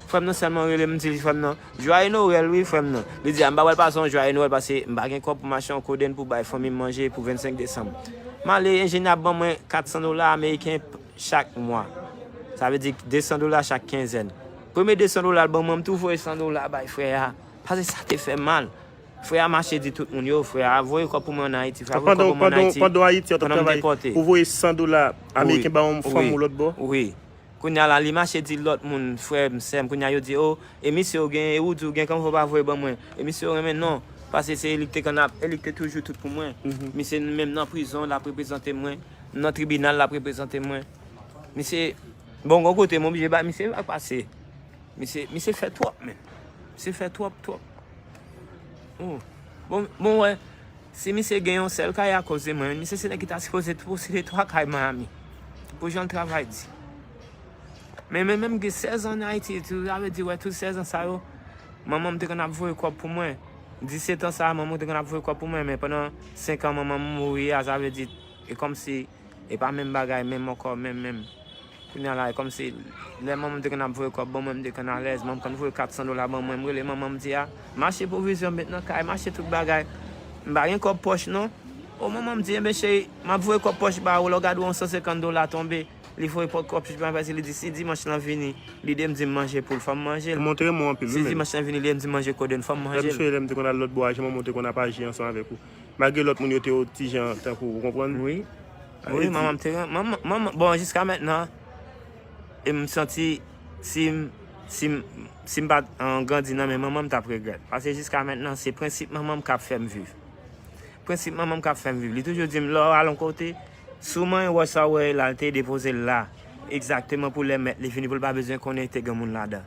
Frè m nan sèlman rele m, m di li, frè m nan, "Jwaye Nwèl, wi, frè m nan." Li di, "A, m pa pral pase yon Jwaye Nwèl, paske m pa gen kòb pou m achte yon kodenn pou bay fanmi m manje pou vennsenk desanm." M ale, enjenyè ap ban mwen kat san dola ameriken chak mwa. Sa vle di de san dola chak kenzèn. Premye de san dola l ban mwen, m tou voye san dola bay frè a. Paske sa te fè m mal. Frè a mache di tout moun, "Yo, frè a voye kòb pou mwen ann Ayiti, frè a voye kòb pou mwen ann Ayiti." Pandan w Ayiti, w t ap travay, ou voye san dola ameriken ba yon fanm ou lòt bò? Wi. Kounye a la, li mache di lòt moun, frè m, sè m, kounye a yo di, "O, e misye ou gen, e ou di ou gen, kòman fè w pa voye ban mwen? E misye ou renmen non, paske se li k te konn ap, e li k te toujou tout pou mwen." Mhm. Misye menm nan prizon, l ap reprezante mwen, nan tribinal, l ap reprezante mwen. Misye, bon, gon kote, m oblije ba misye vag pase. Misye, misye fè twòp, men. Misye fè twòp, twòp. Oh. Bon, bon, wè. Si misye gen yon sèl kay akoz de mwen, men misye se nèg ki ta sipoze posede twa kay Miami pou jan l travay di. Men, men menm gen sèz an ann Ayiti, tou, sa vle di, wè, tout sèz an sa yo, manman m te konn ap voye kòb pou mwen. Disèt an sa, manman m te konn ap voye kòb pou mwen, men pandan senk an manman m mouri a, sa vle di, e kòmsi, e pa menm bagay, menm ankò, menm, menm. Kounye a la, e kòmsi, lè manman m te konn ap voye kòb ban mwen, m te konn alèz. Manman m konn voye kat san dola ban mwen. M rele manman m, m di, "A, m achte pwovizyon, m met nan kay, m achte tout bagay. M pa gen kòb pòch, non." O, manman m di, "Enben, cheri, m ap voye kòb pòch ba ou, lè w gade w, yon san senkant dola tonbe." Li voye kòb pòch ba mwen, paske li di, "Si dimanch lan vini, lide m di m manje poul, fò m manje l. Si dimanch lan vini, lide m di m manje kodenn, fò m manje l." Lè m te konn al lòt bò a, jan manman w te konn ap aji ansanm avèk ou. Malgre lòt moun yo te yon ti jan tankou, ou konprann? Wi. Wi, manman m te ran-, manman, manman, bon, jiska mentnan, e m santi si m, si m, si m pa t, an, grandi nan men manman m, m t ap regrèt. Paske jiska mentnan, se prensip manman m k ap fè m viv. Prensip manman m k ap fè m viv. Li toujou di m, lè w al yon kote, Si w manyen wòch sa ou wè la, l te depoze l la. Egzakteman pou lè mèt li vini, pou l pa bezwen konnen te gen moun ladan.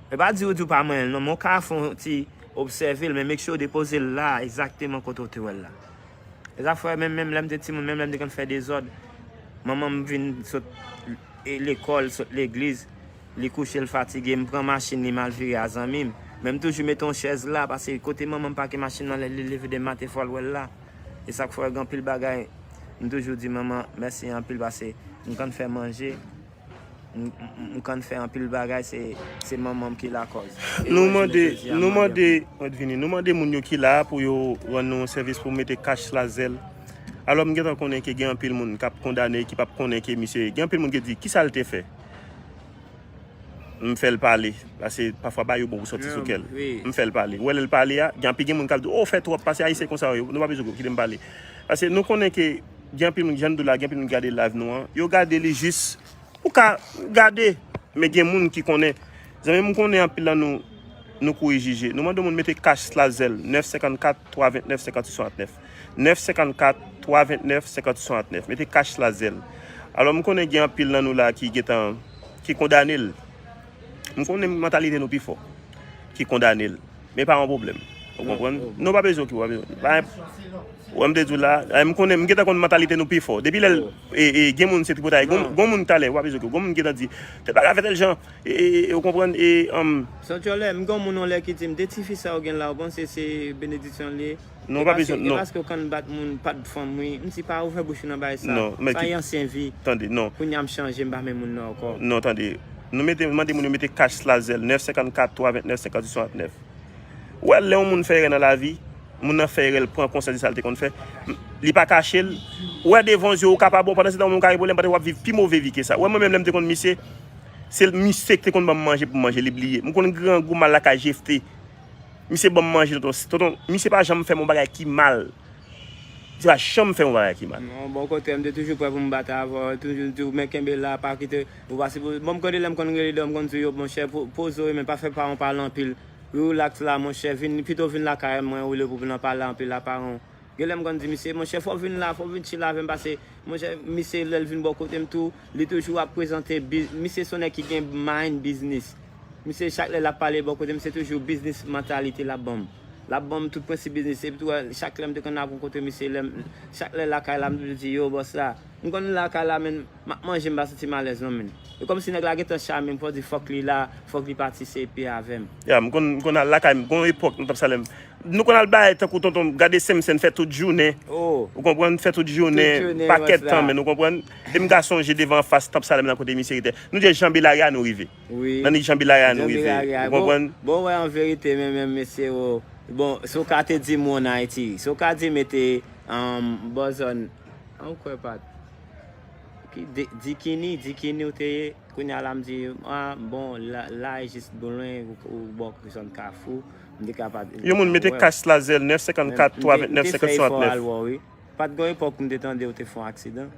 E pa di ou di w pa manyen l non, men w ka fè yon ti obsève l, men make sure w depoze l la, egzakteman kote w te wè l la. E sa fè menm, menm lè m te timoun, menm lè m te konn fè dezòd, manman m vin sot e lekòl, sot legliz, li kouche, l fatige, m pran machin li, m al vire a zanmi m. Men m toujou mete yon chèz la, paske kote manman m pake machin nan, lè li leve demen maten, fò l wè l la. E sa k fè gen anpil bagay, m toujou di manman mèsi anpil, paske m konn fè manje, m, m, m konn fè anpil bagay, se, se manman m ki lakòz. E Nou mande, nou mande, mwen vini, nou mande moun yo ki la pou yo rann nou yon sèvis pou mete kach Lazèl. Alò, m gentan konnen ke gen anpil moun k ap kondane, ki p ap konnen ke misye, gen anpil moun ki di, "Kisa l te fè?" M fè l pale. Paske pafwa bagay yo bon pou sòti sou kè l. M fè l pale. Ou wè lè l pale a, gen anpil gen moun k ap di, "Oh, fè twòp, paske Ayisyen konsa yo, nou pa bezwen kite m pale." Paske nou konnen ke gen anpil moun, jan m di w la, gen anpil moun ki gade live nou an, yo gade li jis, ou ka gade, men gen moun ki konnen. Zanmi m, konnen anpil nan nou, nou kouri jije. Nou mande moun mete kach Lazèl, nèf senkannkat, twa vennèf, senkannwit, swasantnèf. Nèf senkannkat, twa vennèf, senkannwit, swasantnèf. Mete kach Lazèl. Alò, m konnen gen anpil nan nou la ki gentan, ki kondane l. M konnen mantalite nou pi fò ki kondane l. Men pa yon pwoblèm. Ou konprann? Non, pa bezwen ki, pa bezwen. Pa, wè m te di w la, eh, m konnen, m gentan konn mantalite nou pi fò. Depi lè l, e, e, gen moun se tripotay. Gon, gon moun talè, w ap bezwen ki, gon moun gentan di, "Tèl bagay fè tèl jan." E, e, e, ou konprann? E, um, Santyòlè, m gen moun yon lè ki di m, "De tifi sa yo gen la, ou panse se benediksyon li ye?" Non, pa bezwen, non. E paske w konn bat moun, pa t fanm, wi. M di, "Pa ouvè bouch ou nan bagay sa. Non, men sa ki, e ansyen vi." Tande, non. Kounye a m chanje, m pa menm moun nan ankò. Non, tande. Nou mete, mande moun yo mete kach Lazèl, nèf senkannkat, twa vennèf, senkannwit, swasantnèf. Ou wè, lè yon moun fè erè nan lavi, moun nan fè erè, l pran konsyans de sa l te konn fè, li pa kache l. Ou wè, devan zye w, ou ka pa bon, pandan se tan, moun ka gen pwoblèm, pandan w ap viv pi move vi ke sa. Ou wè, mwen menm, lè m te konn misye, se misye ki te konn ban m manje pou m manje, li bliye. M konn grangou, m al lakay Jefte. Misye ban m manje, tonton. Tonton, misye pa janm fè m yon bagay ki mal. Misye pa janm fè m yon bagay ki mal. Non, bò kote m, m te toujou prè pou m bat avè w, toujou di w, "Men kenbe la, pa kite, ou pa sipoze." Bon, m konn lè m konn rele w, m konn di w, "Yo, monchè, po-, poze w, men pa fè paran w pale anpil. Relax la, monchè, vin, pito vin lakay mwen, olye pou w nan pale anpil a paran w." Gen lè m konn di misye, "Monchè, fò w vin la, fò w vin chill avè m, paske, monchè, misye, lè l vin bò kote m tou, li toujou ap prezante biz-, misye se yon nèg ki gen mind business." Misye, chak lè l ap pale bò kote m, se toujou biznis mantalite l ap ban m. L ap ban m tout prensip biznis. Epi tou, chak lè m te konn ap rankontre misye, lè m, chak lè lakay la, m toujou di, "Yo, bòs la." M konn lakay la, men m ap manje, m pa santi m alèz non, men. E kòmsi nèg la gentan chame m, fò di fòk li la, fòk li patisipe avè m. Ya, m konn, m konn al lakay m, gon epòk nan Tanp Salèm. Nou konn al bay tankou tonton, gade Senmsèn fè tout jounen. Oh. Ou konprann, fè tout jounen, tout jounen, pakèt tan, men ou konprann. E m ka sonje devan anfas Tanp Salèm nan kote misye rete. Nou te janbe lari a nou rive. Wi. Nan ni janbe lari a nou rive. Ou konprann? Bon, bon, wè, an verite, men, men, mesye, oh. Bon, si w ka te di m ou ann Ayiti, si w ka di mete, um, bò zòn, an ou kwè, Pat? Ki de-, Dikini, Dikini ou te ye? Kounye a la m di, ah, bon, la, la e jis Boulwen, ou, ou bò zòn Kafou, m te ka pa. Yon moun mete kach Lazèl, nèf senkannkat, twa vennèf, senkannwit, swasantnèf. Pat gen epòk m te tande ou te fè yon aksidan.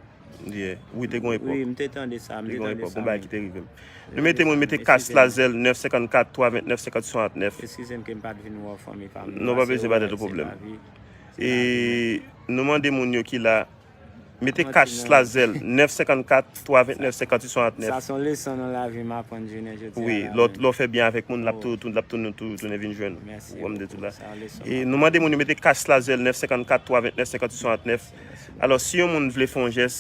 Yeah. Wi, te gen epòk. Wi, m te tande sa, m te tande sa. Te gen epòk, yon bagay ki te rive m. Nou mete moun mete kach Lazèl, nèf senkannkat, twa vennèf, senkannwit, swasantnèf. Eskize m ke m pa t vin wè w, fanmi pa m. Non, pa bezwen, pa tèt ou pwoblèm. E nou mande moun yo ki la, mete kach Lazèl, nèf senkannkat, twa vennèf, senkannwit, swasantnèf. Sa se yon leson nan lavi m aprann jounen jodi a la. Wi, lè w, lè w fè byen avèk moun, l ap tou, tou, l ap tounen, tou, tounen vin jwenn ou. Mèsi bokou. Sa yon leson. E nou mande moun yo mete kach Lazèl, nèf senkannkat, twa vennèf, senkannwit, swasantnèf. Alò, si yon moun vle fè yon jès,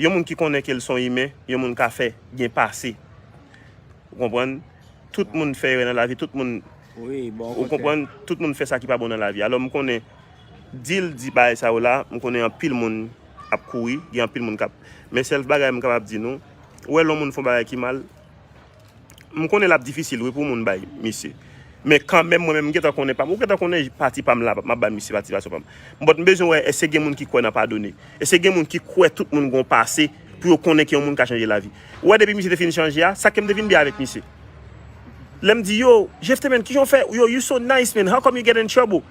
yon moun ki konnen ke l se yon imen, yon moun ka fè, gen pase. Ou konprann? Tout moun fè erè nan lavi, tout moun, ou konprann? Tout moun fè sa ki pa bon nan lavi. Alò, m konnen, di l di bagay sa yo la, m konnen anpil moun ap kouri, gen anpil moun k ap, men sèl bagay m kapab di nou, ou wè lè yon moun fè yon bagay ki mal, m konnen l ap difisil, wi, pou moun bay misye. Men kanmenm, mwen menm, m gentan konnen pa m, ou gentan konnen pati pa m la, m ap bay misye patisipasyon pa m. But m bezwen wè, èske gen moun ki kwè nan padone? Èske gen moun ki kwè tout moun gen yon pase pou yo konnen ke yon moun ka chanje lavi? Ou wè, depi misye te fin chanje a, sa ke m te vin byen avèk misye. Lè m di, "Yo, Jephte, man, kijan w fè? Yo, you so nice, man. How come you get in trouble?"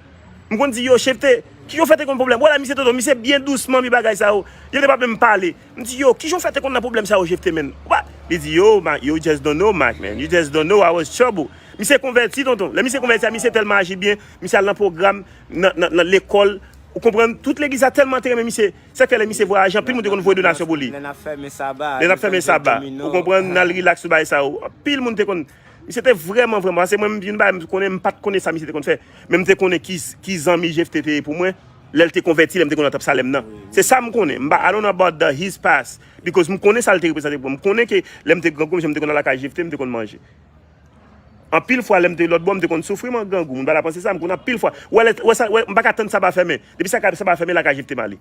M konn di, "Yo, Jephte, kijan w fè te konn pwoblèm?" Wè la, misye tonton, misye byen dousman, mi bagay sa yo. Yo te pa menm pale. M di, "Yo, kijan w fè te konn nan pwoblèm sa yo, Jephte, man?" Ou pa, li di, "Yo, man, you just don't know, Mac, man. You just don't know I was trouble." Misye konvèti, tonton. Lè misye konvèti a, misye tèlman aji byen, misye al nan pwogram, nan, nan, nan lekòl, Ou konprann? Tout legliz la tèlman te renmen misye. Se fè lè misye vwayaje, anpil moun te konn voye donasyon pou li. Lè n ap fèmen saba, lè n ap fèmen saba, ou konprann, n al rilaks sou bagay sa yo. Anpil moun te konn. Misye te vrèman, vrèman. Paske mwen, menm, youn bagay, m konnen, m pa t konnen sa misye te konn fè. Men m te konnen ki, ki zanmi Jephté te ye pou mwen. Lè l te konvèti, lè m te konn nan Tanp Salèm nan. Se sa m konnen. M pa, I don't know about the, his past. Because m konnen sa l te reprezante pou mwen. M konnen ke lè m te grangou, m te konn al lakay Jephté, m te konn manje. Anpil fwa, lè m te lòt bò, m te konn soufri, man, grangou. Moun pa ta panse sa, m konn anpil fwa. Wè, lè, wè sa, wè, m pa ka tann saba fèmen. Depi sa, saba fèmen, lakay Jephté m ale.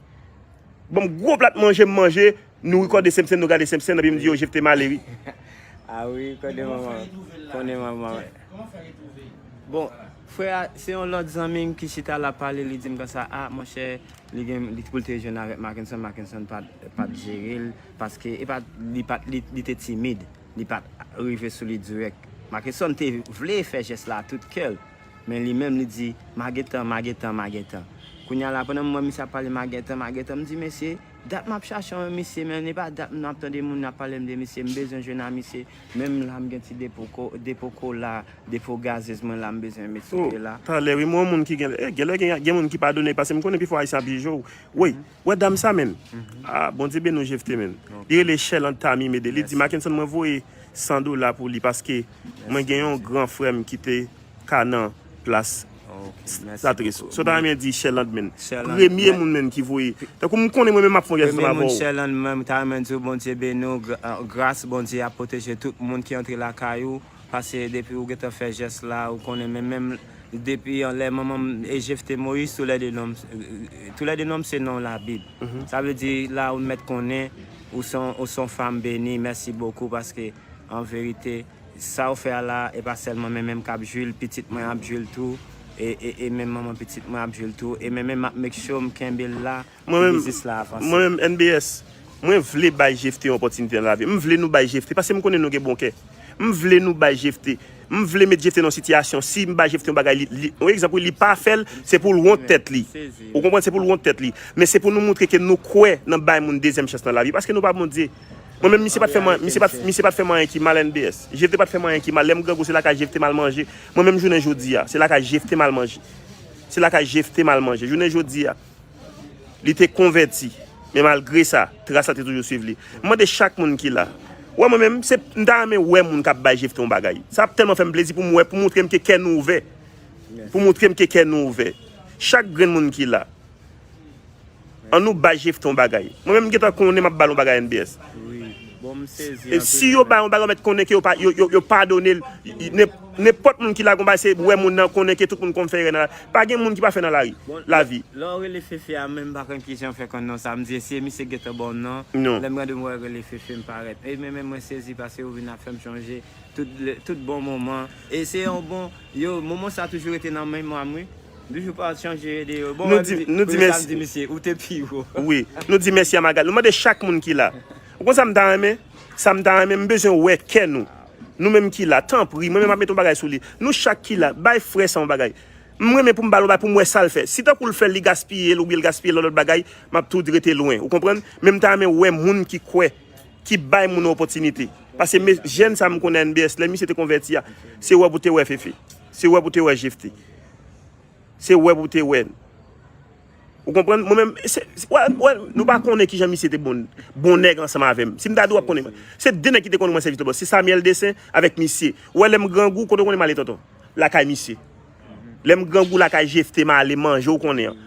Ban m gwo plat manje, m manje, nou rekòde Senpsen, nou gade Senpsen, epi m di, yo, Jephté m ale, wi. Ah wi, konnen manman. Konnen manman. Bon, frè a, se yon lòt zanmi m ki chita la pale, li di m konsa, ah, monchè, li gen, li pou l te jwenn avèk Mackenson, Mackenson pa t, pa t jere l, paske e pa t, li pa t, li, li te timid, li pa t rive sou li dirèk. Mackenson te vle fè jès la tout kè l, men li menm li di, m a gentan, m a gentan, m a gentan. Kounye a la, pandan m wè misye ap pale m a gentan, m a gentan, m di, mesye, dat m ap chache yon misye, men e pa dat m ap tande moun ap pale m de misye, m bezwen jwenn a misye. Menm la, m gen ti depo ko, depo kola, depo gazez mwen la, m bezwen met sou pye la. Talè, wi, mwen, yon moun ki gen, eh, genlè gen, gen moun ki padone, paske m konnen pifwa Ayisyen ap jije w. Wi, wè dam sa, menn. Ah, Bondye beni w, Jephté, menn. Li rele Sherlande Tami Mede. Li di, Mackenson, mwen voye san dola pou li, paske mwen gen yon gran frè m ki te ka nan plas Satris. So ta renmen di Sherlande, menn. Premye moun, menn, ki voye. Tankou m konnen mwen menm m ap fè yon jès ansanm avè w. Premye moun, Sherlande, mwen, m ta renmen di w Bondye beni w, gra-, gras Bondye ap pwoteje tout moun ki antre lakay ou. Paske depi ou gentan fè jès la, ou konnen, men menm depi anlè manman m e Jephté Moïse, toulède non m, toulède non m se non Labib. Sa vle di la ou mèt konnen ou se yon, ou se yon fanm beni, mèsi bokou paske an verite sa ou fè a la, e pa sèlman men menm k ap jwi l, pitit mwen ap jwi l tou, e, e, e menm manman pitit mwen ap jwi l tou, e men menm m ap make sure m kenbe l la pou biznis la avanse. Mwen menm, N B S, mwen vle bay Jephté yon opòtinite nan lavi. M vle nou bay Jephté, paske m konnen nou gen bon kè. M vle nou bay Jephté. M vle met Jephté nan yon sitiyasyon, si m bay Jephté yon bagay, li, li, yon egzanp, wi, li pa fè l, se pou l wont tèt li. Ou konprann? Se pou l wont tèt li. Men se pou nou montre ke nou kwè nan bay moun dezyèm chans nan lavi, paske nou pa Bondye. Mwen menm, misye pa t fè mwen, misye pa t, misye pa t fè mwen anyen ki mal, N B S. Jephté pa t fè mwen anyen ki mal. Lè m grangou, se lakay Jephté m al manje. Mwen menm, jounen jodi a, se lakay Jephté m al manje. Se lakay Jephté m al manje. Jounen jodi a, li te konvèti. Men malgre sa, tras la te toujou swiv li. M mande chak moun ki la. Wè mwen menm, se, m ta renmen wè moun k ap bay Jephté yon bagay. Sa ap tèlman fè m plezi pou m wè, pou montre m ke kè nou ouvè. Pou montre m ke kè nou ouvè. Chak grenn moun ki la. Ann nou bay Jephté yon bagay. Mwen menm m gentan konnen m ap ba l yon bagay N B S. E si yo ba yon bagay, ou mèt konnen ke yo pa, yo, yo, yo padone l. Nenpòt moun ki la gon bagay, se wè moun nan konnen ke tout moun konn fè erè nan la. Pa gen moun ki pa fè nan lari, lavi. Lè w rele Fefe a, menm m pa konn kijan w fè konn non sa. M di, se misye gentan ba w non. Lè m gade m wè rele Fefe, m parèt. E men, men mwen sezi paske ou vin ap fè m chonje tout, tout bon moman. E se yon bon, yo, moman sa toujou rete nan memwa m, wi. Toujou pa chanje de yo. Bon, nou di, nou di mèsi. Di misye, ou te pi wo. Wi, nou di mèsi a Magali. Nou mande chak moun ki la. Ou konn sa m ta renmen? Sa m ta renmen, m bezwen wè kè nou. Nou menm ki la, tanpri, mwen menm ap mete yon bagay sou li. Nou chak ki la, bay frè sa yon bagay. M renmen pou m ba l yon bagay, pou m wè sa l fè. Si tankou l fè l, li gaspiye l oubyen l gaspiye l nan lòt bagay, m ap tou rete lwen. Ou konprann? Men m ta renmen wè moun ki kwè, ki bay moun yon opòtinite. Paske jèn sa m konnen N B S, lè misye te konvèti a, se wè pou te wè Fefe. Se wè pou te wè Jephté. Se wè pou te wè. Ou konprann? Mwen menm, se, se, wè, wè, nou pa konnen kijan misye te bon, bon nèg ansanm avè m. Si m ta di w ap konnen mwen. Se de nèg ki te konn mwen sèvi tonton. Se Samuel Dessin avèk misye. Ou wè lè m grangou, kote w konnen m ale tonton? Lakay misye. Lè m grangou lakay Jephté m ale manje, ou konnen an.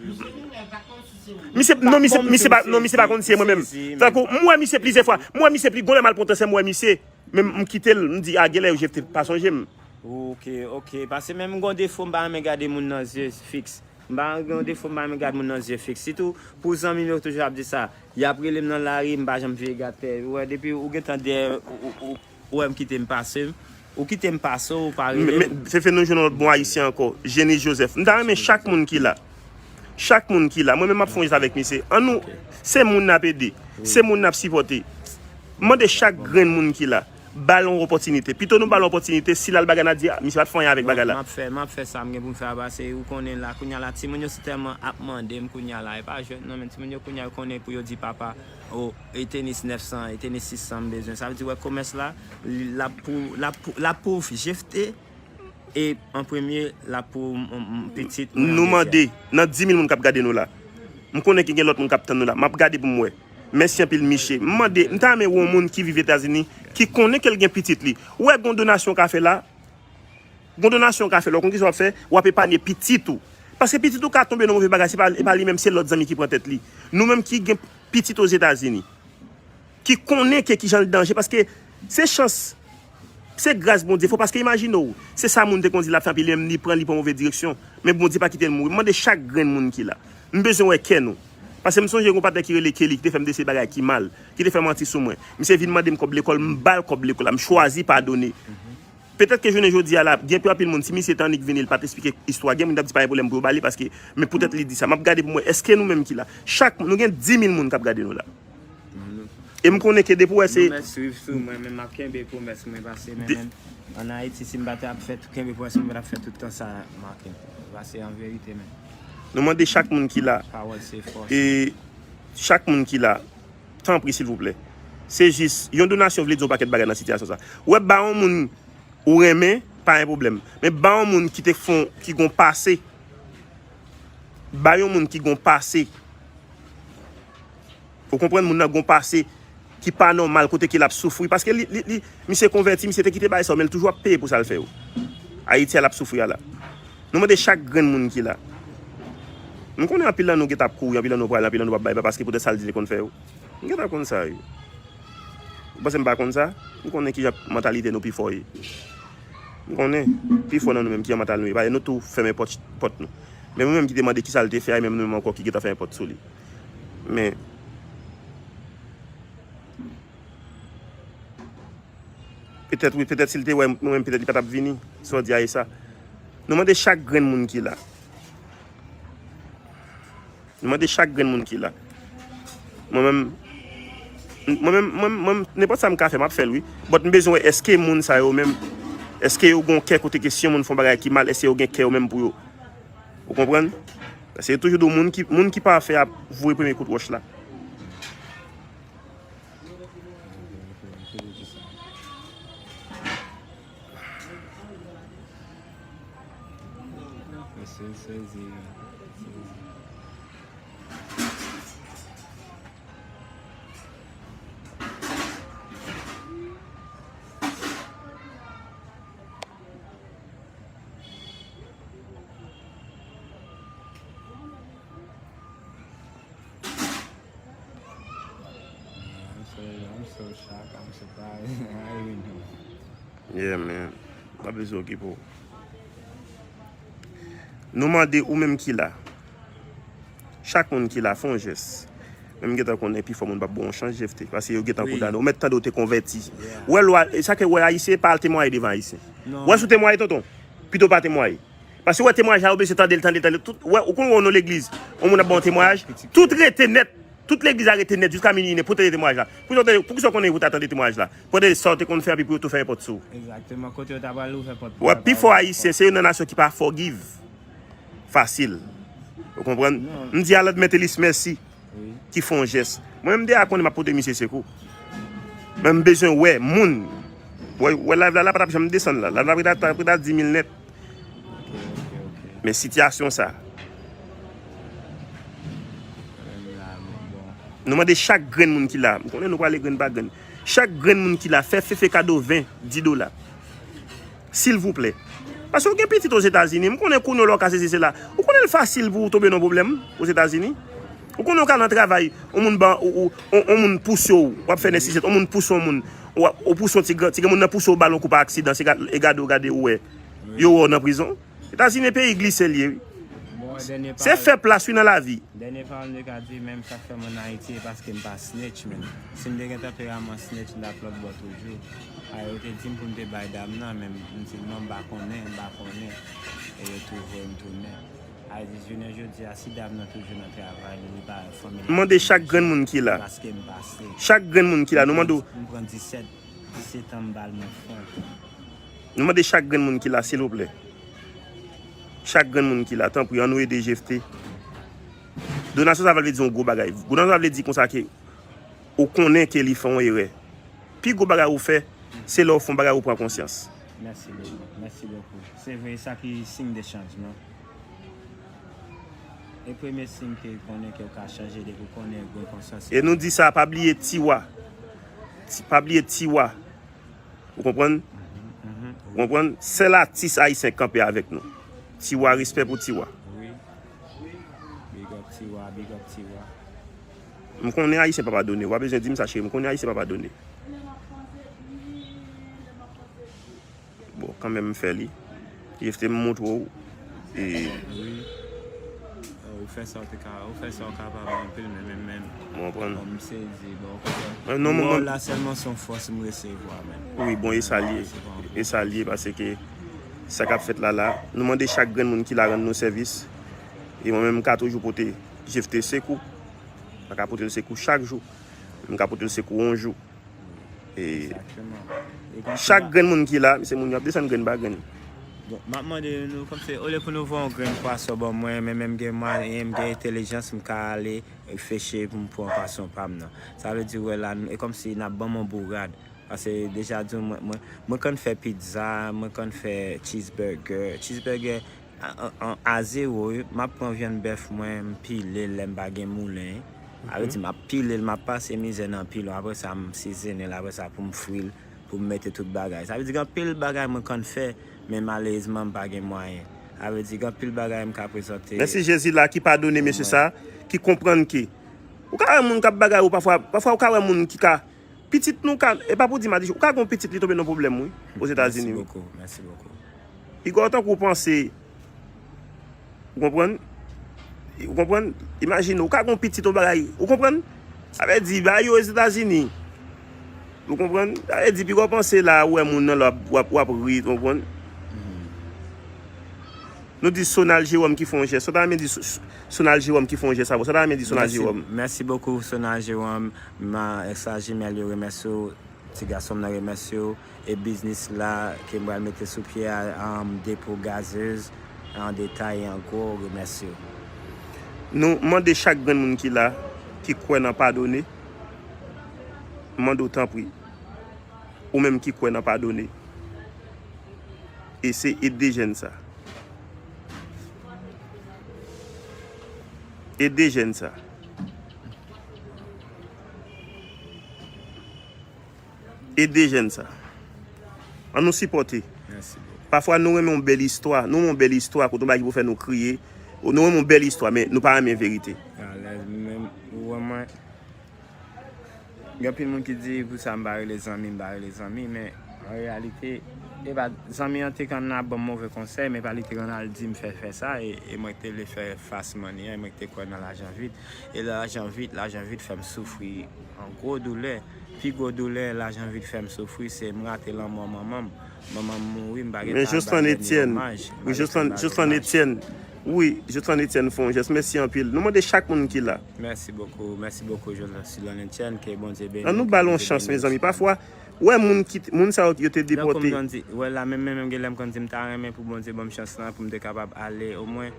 Misye, non, misye, misye pa, non, misye pa konn si se mwen menm. Tankou, m wè misye plizyè fwa. M wè misye pli, gon lè m al pran transfè, m wè misye. Men m kite l, m di, a, genlè Jephté pa sonje m. Ok, ok. Paske menm m gon defo, m pa renmen gade moun nan zye fiks. M pa gen yon defo, m pa renmen gade moun nan zye fiks. Sitou pou zanmi m yo toujou ap di sa. Y ap rele m nan lari, m pa janm vire gad tè. Ou wè, depi ou gentan dèyè, ou, ou, ou, ou wè m kite m pase. Ou kite m pase, ou pa rele m. Men, men, Fefe, nou jwenn yon lòt bon ayisyen ankò, Jenny Joseph. M ta renmen chak moun ki la. Chak moun ki la. Mwen menm m ap fè yon jès avèk misye. Ann nou, se moun n ap ede. Se moun n ap sipòte. M mande chak grenn moun ki la. Ba l yon opòtinite. Pito nou ba l yon opòtinite, si l al bagay n a di, a, misye pa t fè anyen avèk bagay la. M ap fè, m ap fè sa m gen pou m fè a, paske ou konnen la, kounye a la, timoun yo se tèlman ap mande m kounye a la, e pa jwèt non, men timoun yo kounye a yo konnen pou yo di papa, o, e tenis nèf san, e tenis sis san m bezwen. Sa vle di, wè, komès la, l ap pou, l ap pou, l ap pou Jephté, e an premye, l ap pou m, m, m, pitit mwen an dezyèm. Nou mande, nan di mil moun k ap gade nou la, M konnen ke gen lòt moun k ap tann nou la. M ap gade pou m wè. Mèsi anpil, Miche. M mande, m ta renmen wè yon moun ki viv Etazini, ki konnen ke l gen pitit li. Ou wè, gen yon donasyon w ka fè la. Gen yon donasyon w ka fè la. Ou konn kisa w ap fè? W ap epanye pitit ou. Paske pitit ou ka tonbe nan move bagay, se pa, e pa li menm, se lòt zanmi ki pran tèt li. Nou menm ki gen pitit Ozetazini, ki konnen ke kijan l danje, paske se chans, se gras Bondye, fò, paske imajine w, se sa moun te konn di l ap fè, anpi li menm li pran, li pran move direksyon. Men Bondye pa kite l mouri. M mande chak grenn moun ki la. M bezwen wè kè nou. Paske m sonje yon patnè ki rele Kelly, ki te fè m deside bagay ki mal, ki te fè manti sou mwen. Misye vin mande m kòb lekòl, m ba l kòb lekòl la, m chwazi padone. Petèt ke jounen jodi a la, gen pou anpil moun, si misye te annik vini, li pa t esplike istwa, gen moun t ap di pa gen pwoblèm pou yo ba li, paske, men poutèt li di sa. M ap gade pou m wè, èske nou menm ki la, chak, nou gen dis mil moun k ap gade nou la. E m konnen ke depi w wè se. Nou mèt swiv sou mwen, men m ap kenbe pwomès mwen, paske men, men, ann Ayiti, si m pa t ap fè tout, kenbe pwomès mwen, m pa t ap fè tout tan sa, Marken. Paske an verite, men. Nou mande chak moun ki la. Pawòl se fòs. E chak moun ki la, tanpri, silvouplè. Se jis, yon donasyon vle di yon pakèt bagay nan sitiyasyon sa. Ou wè, ba yon moun ou renmen, pa gen pwoblèm. Men ba yon moun ki te fon, ki gon pase. Ba yon moun ki gon pase. Ou konprann, moun nan gon pase ki pa nòmal, kote ke l ap soufri. Paske li, li, li, misye konvèti, misye te kite bagay sa yo, men l toujou ap peye pou sa l fè yo. Ayiti a l ap soufri a la. Nou mande chak grenn moun ki la. M konnen anpil nan nou gentan ap kouri, anpil nan nou prale, anpil nan nou p ap bay, pa paske poutèt sa l di li konn fè yo. M gentan konn sa, wi. Ou panse m pa konn sa? M konnen kijan mantalite nou pi fò ye. M konnen pi fò nan nou menm kijan mantal nou ye. Paske nou tou fèmen pòt, pòt nou. Men mwen menm ki te mande kisa l te fè a, e menm nou menm ankò ki gentan fèmen pòt sou li. Men, petèt, wi, petèt si l te wè mwen menm, petèt li pa t ap vini. Sa w di a, e sa. Nou mande chak grenn moun ki la. M mande chak grenn moun ki la. Mwen menm, mwen menm, mwen, mwen, nenpòt sa m ka fè, m ap fè l, wi. But m bezwen wè èske moun sa yo menm, èske yo gon kè kote ke si yon moun fè yon bagay ki mal, èske yo gen kè yo menm pou yo. Ou konprann? Paske yo toujou di w moun ki, moun ki pafè ap voye premye kout wòch la. Mesye sezi, sezi. I'm so, I'm so shocked, I'm surprised. I don't even know. Yeah, man. Pa bezwen okipe w. Nou mande ou menm ki la. Chak moun ki la, fè yon jès. Men m gentan konnen pifò moun p ap ba w yon chans, Jephté. Paske yo gentan kondane w. Ou mèt tande w te konvèti. Ou wè lwa, e sa ke w wè Ayisyen, pa al temwaye devan Ayisyen. Ou wè si w temwaye, tonton, pito w pa temwaye. Paske w wè temwayaj la, ou bezwen tande l, tande l, tande l. Tout, ou wè, ou konn wè w nan legliz, yon moun ap ba w yon temwayaj, tout rete nèt. Tout legliz la rete nèt jiska minui, nen pou tande temwayaj la. Poukisa w tande, poukisa w konnen pou ta tande temwayaj la? Pou tande sa w te konn fè, epi pou yo tou fèmen pòt sou ou. Egzakteman, kote yo ta pral ouvè pòt pou. Wè, pifò Ayisyen, se youn nan nasyon ki pa forgive fasil. Ou konprann? M di Alan Mentelis mèsi, ki fè yon jès. Mwen, m deja konnen m ap pote misye sekou. Men m bezwen wè moun. Wè, wè live la, la pa t ap janm desann la. Live la prèske, prèske a dis mil nèt. Men sitiyasyon sa. Nou mande chak grenn moun ki la. M konnen nou prale grenn pa grenn. Chak grenn moun ki la, fè Fefe kado ven, dis dola. Silvouplè. Paske w gen pitit Ozetazini. M konnen kounye w la w ka sezi sela. Ou konnen l fasil pou w tonbe nan pwoblèm Ozetazini. Ou konnen w ka nan travay, yon moun ban, ou, ou, yon, yon moun pouse w, w ap fè nèsesite, yon moun pouse yon moun, w ap, ou pouse yon ti gran, ti granmoun nan pouse w ba l yon kou pa aksidan, se gade, e gade w gade ou wè. Yo wè w nan prizon. Etazini peyi glise l ye, wi. Se fè plas, wi, nan lavi. Dènye pawòl m te ka di, menm sa k fè m ann Ayiti, e paske m pa snitch, menm. Si m te gen tanperaman snitch, m t ap lòt bò toujou. A, yo te di m pou m te bay dam nan, men m di non, m pa konnen, m pa konnen. E yo tou voye m tounen. A, di jounen jodi a, si dam nan toujou nan travay li, li pa fanmi l. M mande chak grenn moun ki la. Paske m pase. Chak grenn moun ki la, nou mande w. M pran disèt, disèt an, m ba l mwen frank. Nou mande chak grenn moun ki la, silvouplè. Chak grenn moun ki la, tanpri, ann nou ede Jephté. Donasyon sa va vle di yon gwo bagay. Donasyon sa vle di konsa ke ou konnen ke li fè yon erè. Pi gwo bagay ou fè, se lè w fè yon bagay ou pran konsyans. Mèsi bokou. Mèsi bokou. Se vre, sa ki siy de chanjman. E premye siy m te konnen ke w ka chanje depi w konnen grenn konsyans. E nou di sa, pa bliye Tiwa. Ti- Pa bliye Tiwa. Ou konprann? Ou konprann? Sèl atis ayisyen k kanpe avèk nou. Tiwa, respè pou Tiwa. Wi. Big up Tiwa, big up Tiwa. M konnen ayisyen pa padone. W pa bezwen di m sa, cheri. M konnen ayisyen pa padone. Bon, kanmenm m fè li. Jefte m montre w. E Wi. Ou fè sa w te ka, ou fè sa w kapab anpil, men men men. Mwen konprann. Bon, m sezi, bon, ou konprann. Mwen non, mwen Mwen konn- la sèlman se yon fòs m resevwa, men. Wi, bon, e sa l ye. E sa l ye, paske sa k ap fèt la la, nou mande chak grenn moun ki la rann nou sèvis. E mwen menm, m ka toujou pote Jefte sekou. M pa ka pote l sekou chak jou. M ka pote l sekou yon jou. E Egzakteman. E konsa, chak grenn moun ki la, se moun yo ap desann grenn pa grenn. Bon, m ap mande nou, kòmsi, olye pou nou voye yon grenn pwason ban mwen, men menm gen mwayen, m gen entèlijans, m ka ale reflechi pou m pran pwason pa m nan. Sa vle di, wè la, e kòmsi n ap ban m yon bourad. Paske deja di w, mwen, mwen, mwen konn fè pizza, mwen konn fè cheeseburger. Cheeseburger, a, a, a, a zewo, wi. M ap pran vyann bèf mwen, m pile l lè m pa gen moulen. Sa vle di, m ap pile l, m ap pase mizè nan pilo. Apre sa, m sizone l, apre sa, pou m fri l, pou m mete tout bagay. Sa vle di, gen anpil bagay mwen konn fè, men malerezman, m pa gen mwayen. Sa vle di, gen anpil bagay m ka prezante. Mèsi Jezi la ki padone mesye sa, ki konprann ke ou ka wè moun k ap bagay ou pafwa, pafwa ou ka wè moun ki ka, pitit nou ka, e pa pou di m a di, ou ka gen yon pitit li tonbe nan pwoblèm, wi, Ozetazini, Mèsi wi. Bokou, mèsi bokou. Piga w tankou w panse. Ou konprann? Ou konprann? Imajine, ou ka gen yon pitit yon bagay. Ou konprann? Sa vle di, ba yo Ozetazini. Ou konprann? Sa vle di, piga w panse la, ou wè moun nan la, w ap, w ap, w ap ri, ou konprann? Nou di Sonal Jewòm ki fè yon jès. Sa ta renmen di So- So- Sonal Jewòm ki fè yon jès avè w. Sa ta renmen di Sonal Mèsi, Jewòm. Mèsi bokou, Sonal Jewòm. Ma, sa Jimèl yo remèsye w. Ti gason m nan remèsye w. E biznis la ke m pral mete sou pye a, um, depo gazez, an detay, an gwo, remèsye w. Nou mande chak grenn moun ki la, ki kwè nan padone, mande w tanpri, ou menm ki kwè nan padone, eseye ede jèn sa. Ede jèn sa. Ede jèn sa. An nou sipòte. Mèsi bokou. Pafwa nou renmen yon bèl istwa. Nou renmen yon bèl istwa kote yon bagay ki pou fè nou kriye. Nou renmen yon bèl istwa, men nou pa renmen verite. Alèz, men ou wè mwen, gen anpil moun ki di pou sa m pa rele zanmi, m pa rele zanmi, men an reyalite, e pa zanmi an te konn ap ban m move konsèy, men pa li te konn al di m fè, fè sa, e, e mwen te vle fè fas mani an, e mwen te kwè nan lajan vid. E lajan vid, lajan vid fè m soufri an gwo doulè. Pi gwo doulè lajan vid fè m soufri, se m rate lanmò manman m. Manman m mouri, m pa gen Men tan al ba Joslan l dènye Etienne, omaj. M pa wi, gen tan Joslan, al ba l Joslan omaj. Etienne, wi, Joslan Etienne fè yon jès. Mèsi anpil. Nou mande chak moun ki la. Mèsi bokou, mèsi bokou, Joslan Etienne, ke Bondye beni. An nou ba l yon chans, mezanmi. Pafwa, wè moun ki, moun sa yo, yo te Tankou m depòte. Konn di, wè la, menm, menm, menm, gen lè m konn di m ta renmen pou Bondye ban m chans lan, pou m te kapab ale, omwen,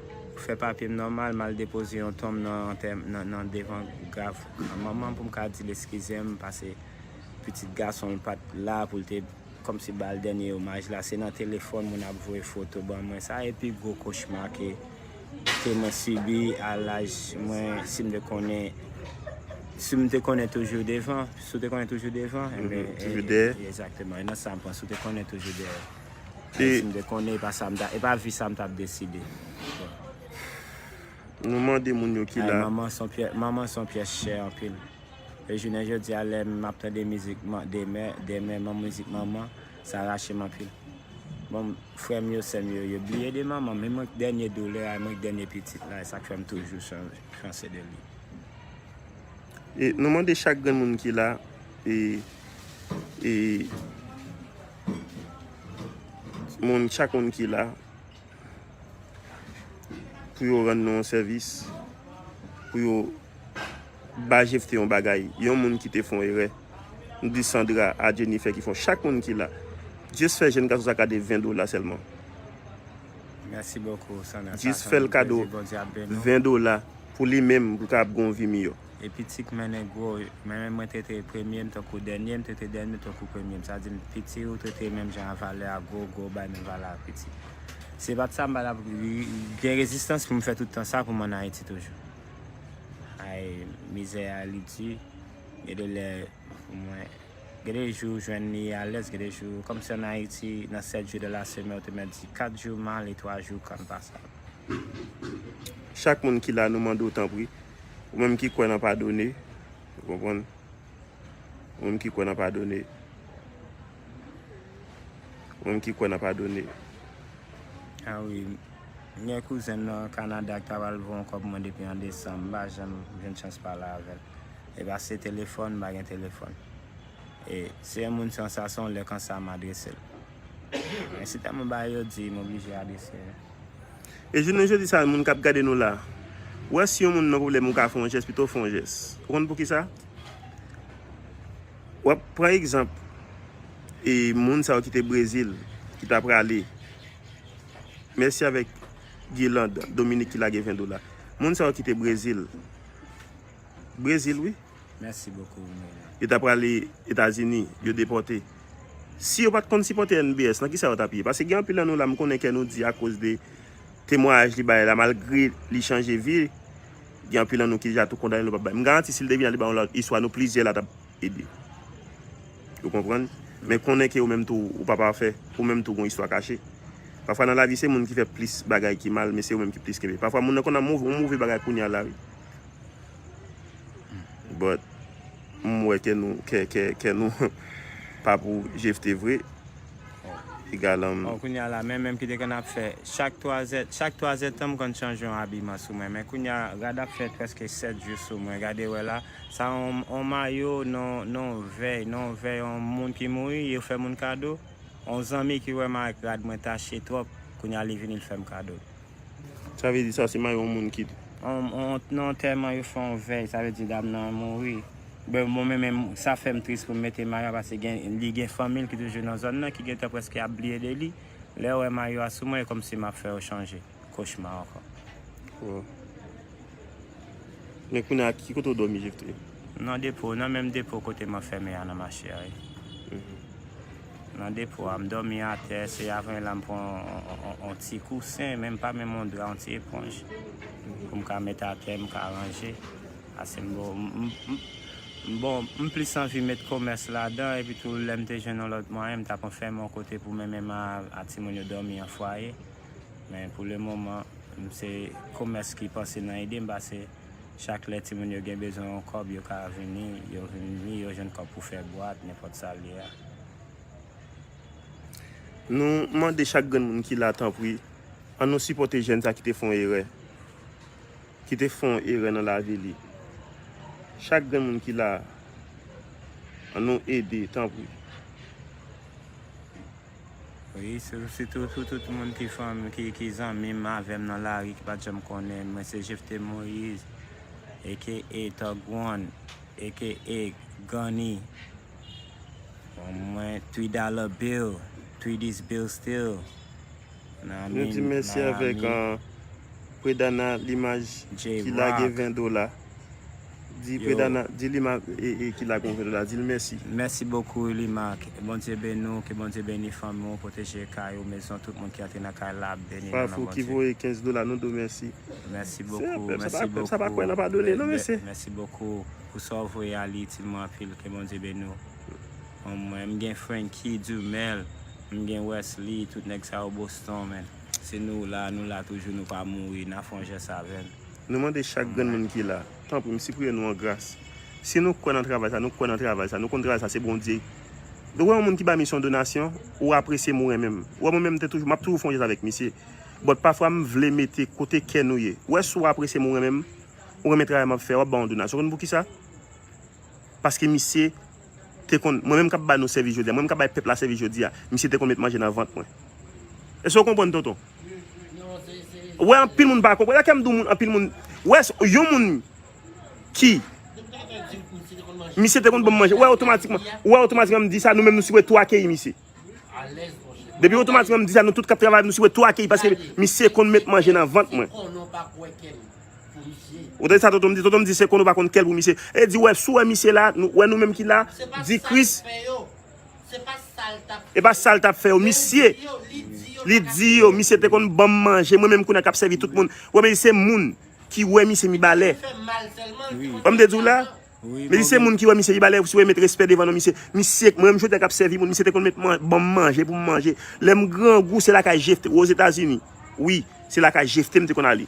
fè papye m nòmal, m al depoze yon tonm nan, antè- nan, nan devan grav manman m pou m ka di l eskize m, paske pitit gason l pa t la pou l te kòmsi ba l dènye omaj la. Se nan telefòn moun ap voye foto ban mwen. Sa e pi gwo kochma ke, ke mwen sibi a laj mwen. Si m te konnen, si m te konnen toujou devan, si w te konnen toujou devan, enben, Toujou e- dèyè. e- Egzakteman. E nan sa m panse, ou te konnen toujou dèyè. E- Si m te konnen, e pa sa m ta, e pa vi sa m t ap deside. Nou mande moun yo ki Ay, la. Manman se yon pyè-, manman se yon pyès chè anpil. E jounen jodi a, lè m ap tande mizik man- demè, demè, man mizik manman, sa rache m anpil. Bon, frè m yo, sè m yo, yo bliye de manman, men mwen k dènye doulè a, mwen k dènye pitit la, e sa k fè m toujou chan- panse de li. E nou mande chak grenn moun ki la, e, e moun, chak moun ki la, pou yo rann nou yon sèvis, pou yo ba Jefte yon bagay, yon moun ki te fè yon erè. Nou di Sandra, a Jennifer ki fè yon, chak moun ki la. Jis fè jèn gason sa ka de ven dola sèlman. Mèsi bokou, Sandra. Jis fè l kado ven dola pou li menm, pou l kapab gen yon vi miyò. E piti k mennen gwo, men mwen te te premye, m tankou dènye, m te te dènye, m tankou premye. Sa di m piti, ou te te menm jan a valè a gwo, gwo bay menm valè a piti. Se pa t sa m pa t ap gen rezistans pou m fè tout tan sa pou m ann Ayiti toujou. Ay, mizè a li di, gen de lè pou mwen, gen de jou jwenn li alèz, gen de jou, kòmsi ann Ayiti, nan sèt jou de la semèn, ou te mèt di kat jou mal e twa jou kòm pasab. Chak moun ki la, nou mande w tanpri, ou menm ki kwè nan padone, ou konprann? Ou menm ki kwè nan padone, ou menm ki kwè nan padone. Ah wi, m gen kouzen m nan Kanada ki ta pral voye yon kòb mwen depi an desanm, m pa janm jwenn chans pale avè l. E pa se telefòn, m pa gen telefòn. E se yon moun, se yon sa, se yon lè konsa m adrese l. Men si tèlman bagay yo di, m oblije adrese l. E jounen jodi sa, moun k ap gade nou la, ou wè si yon moun nan pwoblèm, ou ka fè yon jès, pito w fè yon jès. Ou konn poukisa? W ap pran egzanp, e moun sa yo ki te Brezil, ki ta prale. Mèsi avèk Guirlande Dominique ki lage ven dola. Moun sa yo ki te Brezil. Brezil, wi. Mèsi bokou, Meyla. Yo ta prale Etazini, yo depòte. Si yo pa t konn sipòte N B S, nan kisa yo t ap ye? Paske gen anpil nan nou la, m konnen kè nou di akoz de temwayaj li bay la, malgre li chanje vi, gen anpil nan nou ki deja tou kondane l, nou p ap bay. M garanti si l te vin la, li bay yon lòt istwa, nou plizyè la t ap ede. Ou konprann? Men konnen ke ou menm tou, ou pa pafè, ou menm tou gon istwa kache. Pafwa nan lavi se moun ki fè plis bagay ki mal, men se ou menm ki plis kenbe. Pafwa moun nan konn ap move, yon move bagay kounye a la, wi. But, m wè ke nou, ke, ke, ke nou pa pou Jephté vre. Egal, um, Bon, kounye a la, men menm ki te konn ap fè chak twazè, chak twazè tan m konn chanje yon abiman sou mwen. Men kounye a, rad ap fè prèske sèt jou sou mwen. Gade wè la, sa yon, yon mayo, non, non vèy, non vèy yon moun ki mouri, yo fè moun kado. Yon zanmi ki wè m ak rad mwen tache twòp, kounye a li vini l fè m kado. Sa vle di sa se mayo yon moun ki. On, on, nan antèman yo fè yon vèy, sa vle di dam nan mouri. Ben, bon, men, men sa fè m tris pou m mete mayo a, paske gen, li gen fanmi l ki toujou nan zòn nan, ki gentan prèske ap bliye de li. Lè yo wè mayo a sou mwen, e kòmsi m ap fè yo chanje. Kochma ankò. Wow. Men kounye a, ki kote w dòmi, Jephté? Nan depo, nan menm depo kote m anfème a nan mache a, wi. Nan depo a, m dòmi atè, se avan la m pran on, on, on, on ti kousen, menm pa menm on dra, on ti eponj. Pou m ka met atè, m ka ranje. Ase m bon, m, m, m, m bon, m plis anvi met komès ladan, epi tou lè m te jwenn yon lòt mwayen, m t ap anfème yon kote pou mwen menm a, a timoun yo dòmi an fwaye. Men pou le moman, m se komès ki panse nan ide m, paske chak lè timoun yo gen bezwen yon kòb, yo ka vini, yo vini, yo jwenn kòb pou fè bwat, nenpòt sa l ye a. Nou mande chak grenn moun ki la, tanpri, ann nou sipòte jèn sa ki te fè yon erè. Ki te fè yon erè nan lavi li. Chak grenn moun ki la, ann nou ede, tanpri. Wi, si, sitou pou tout moun ki fanmi, ki, ki zanmi m avè m nan lari, ki pa t janm konnen m. Mwen se Jephté Moïse, A K A Thug One, A K A Gunny. Bon, mwen, three dollar bill, three this bill still. Nou di mèsi avèk, uh, Predana Limaj ki lage ven dola. Di Predana, di Lima, e, e, ki lage ven dola, di l mèsi. Mèsi bokou, Lima. Ke Bondye beni w, ke Bondye beni fanmi w, pwoteje kay ou, mezon, tout moun ki antre nan kay la, beni nan non Bondye. Fafou ki voye kenz dola, nou di w mèsi. Mèsi bokou, mèsi bokou. Sa pa kwè nan padone, non, mesye. Mèsi bokou pou sa w voye a, li itil mwen anpil, ke Bondye beni w. Bon, mwen, m gen Frankie Dumel, m gen Wesley, tout nèg sa yo Boston, men. Se nou la, nou la toujou, nou pa mouri, n a fè yon jès avè l. Nou mande chak grenn moun ki la, tanpri, m sipriye nou an gras. Si nou kwè nan travay sa, nou kwè nan travay sa, nou konn travay sa, se Bondye. Ou wè yon moun ki ba misye yon donasyon, ou apresye m, ou renmen m. Ou wè mwen menm, m te toujou, m ap toujou fè yon jès avèk misye. But pafwa, m vle mete kote kè nou ye. Ou wè, si w apresye m, ou renmen m, ou renmen travay m ap fè, w ap ba yon donasyon. Ou konn poukisa? Paske misye te konn, mwen menm k ap ba nou sèvis jodi a, mwen menm k ap bay pèp la sèvis jodi a, misye te konn met manje nan vant mwen. Èske w konprann, tonton? Ou wè, anpil moun pa konprann. Sa k fè m di w moun, anpil moun, ou wè, yon moun ki, misye te konn ban m manje. Ou wè, otomatikman, ou wè, otomatikman, m di sa, nou menm, nou sipoze tou akeyi misye. Depi otomatikman, m di sa, nou tout k ap travay, nou sipoze tou akeyi, paske misye konn met manje nan vant mwen. Ou tande sa tonton m di? Tonton m di se konn ou pa konn kè l pou misye. E di, wè, si w wè misye la, nou, wè nou menm ki la, di Kris. E pa sa l t ap fè yo, misye. Li di yo, misye te konn ban m manje, mwen menm kounye a k ap sèvi tout moun. Wè, men se moun ki wè misye Mibalè. Wè, m te di w la, men se moun ki wè misye Mibalè, si w met respè devan non misye. Misye, mwen menm jodi a k ap sèvi moun, misye te konn met man- ban m manje pou m manje. Lè m grangou, se lakay Jefte, Ozetazini. Wi, se lakay Jefte m te konn ale.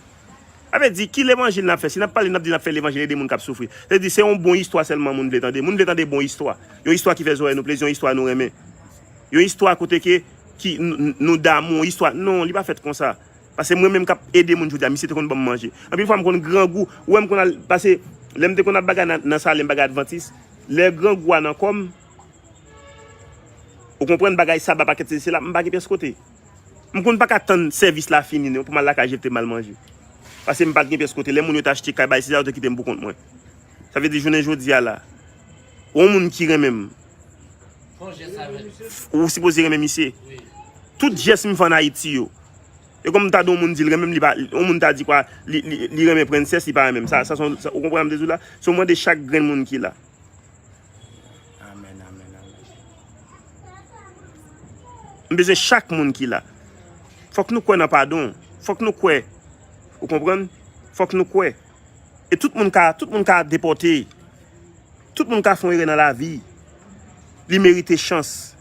Sa vle di, ki levanjil n ap fè? Si n ap pale, n ap di n ap fè levanjil, ede moun k ap soufri. Sa vle di, se yon bon istwa sèlman moun vle tande. Moun vle tande bon istwa. Yon istwa ki fè zòrèy nou plezi, yon istwa nou renmen. Yon istwa kote ke, ki n- n- nou damou, yon istwa. Non, li pa fèt konsa. Paske mwen menm k ap ede moun jodi a, misye te konn ban m manje. Anpil fwa, m konn grangou. Ou wè m konn al, paske lè m te konn ap bagay nan, nan Salem, bagay Advantis, lè grangou a nan kò m, ou konprann, bagay saba, pakèt sesi sela, m pa gen pyès kote. M konn pa ka tann sèvis la fini non pou m al lakay Jefte m al manje. Paske m pa t gen pyès kote. Lè moun yo te achte kay, bay, se sa yo te kite m pou kont mwen. Sa vle di jounen jodi a la, yon moun ki renmen m, ou sipoze renmen misye. Tout jès m fè ann Ayiti yo. E kòm m ta di yon moun di l renmen m, li pa, yon moun ta di kwa, li, li, li renmen prensès, li pa renmen m. Sa, sa, se yon- sa, ou konprann sa m te di w la? Se yon mande chak grenn moun ki la. Amèn, amèn, amèn. M bezwen chak moun ki la. Fòk nou kwè nan padon. Fòk nou kwè. Ou konprann? Fòk nou kwè. E tout moun ka, tout moun ka depòte. Tout moun ka fè yon erè nan lavi. Li merite chans.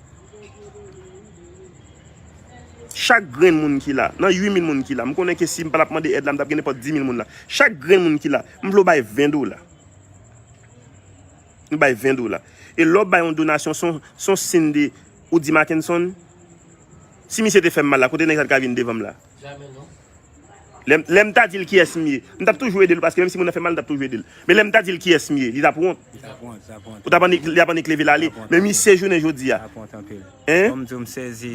Chak grenn moun ki la, nan uit mil moun ki la, m konnen ke si m pa t ap mande èd la, m t ap gen nenpòt dis mil moun la. Chak grenn moun ki la, m vle w bay ven dola. Nou bay ven dola. E lè w bay yon donasyon, se yon, se yon siy de, ou di Mackenson, si misye te fè m mal la, kote nèg sa t ka vin devan m la? Lè, lè m ta di l kiyès m ye, m t ap toujou ede l, paske menm si moun nan fè m mal, m t ap toujou ede l. Men lè m ta di l kiyès m ye, li t ap wont. Li t ap wont, li t ap wont. Ou t ap annik, li ap annik leve l ale. Li t ap wont. Men misye jounen jodi a. Li t ap wont anpil. Hein? Bon, m di w, m sezi,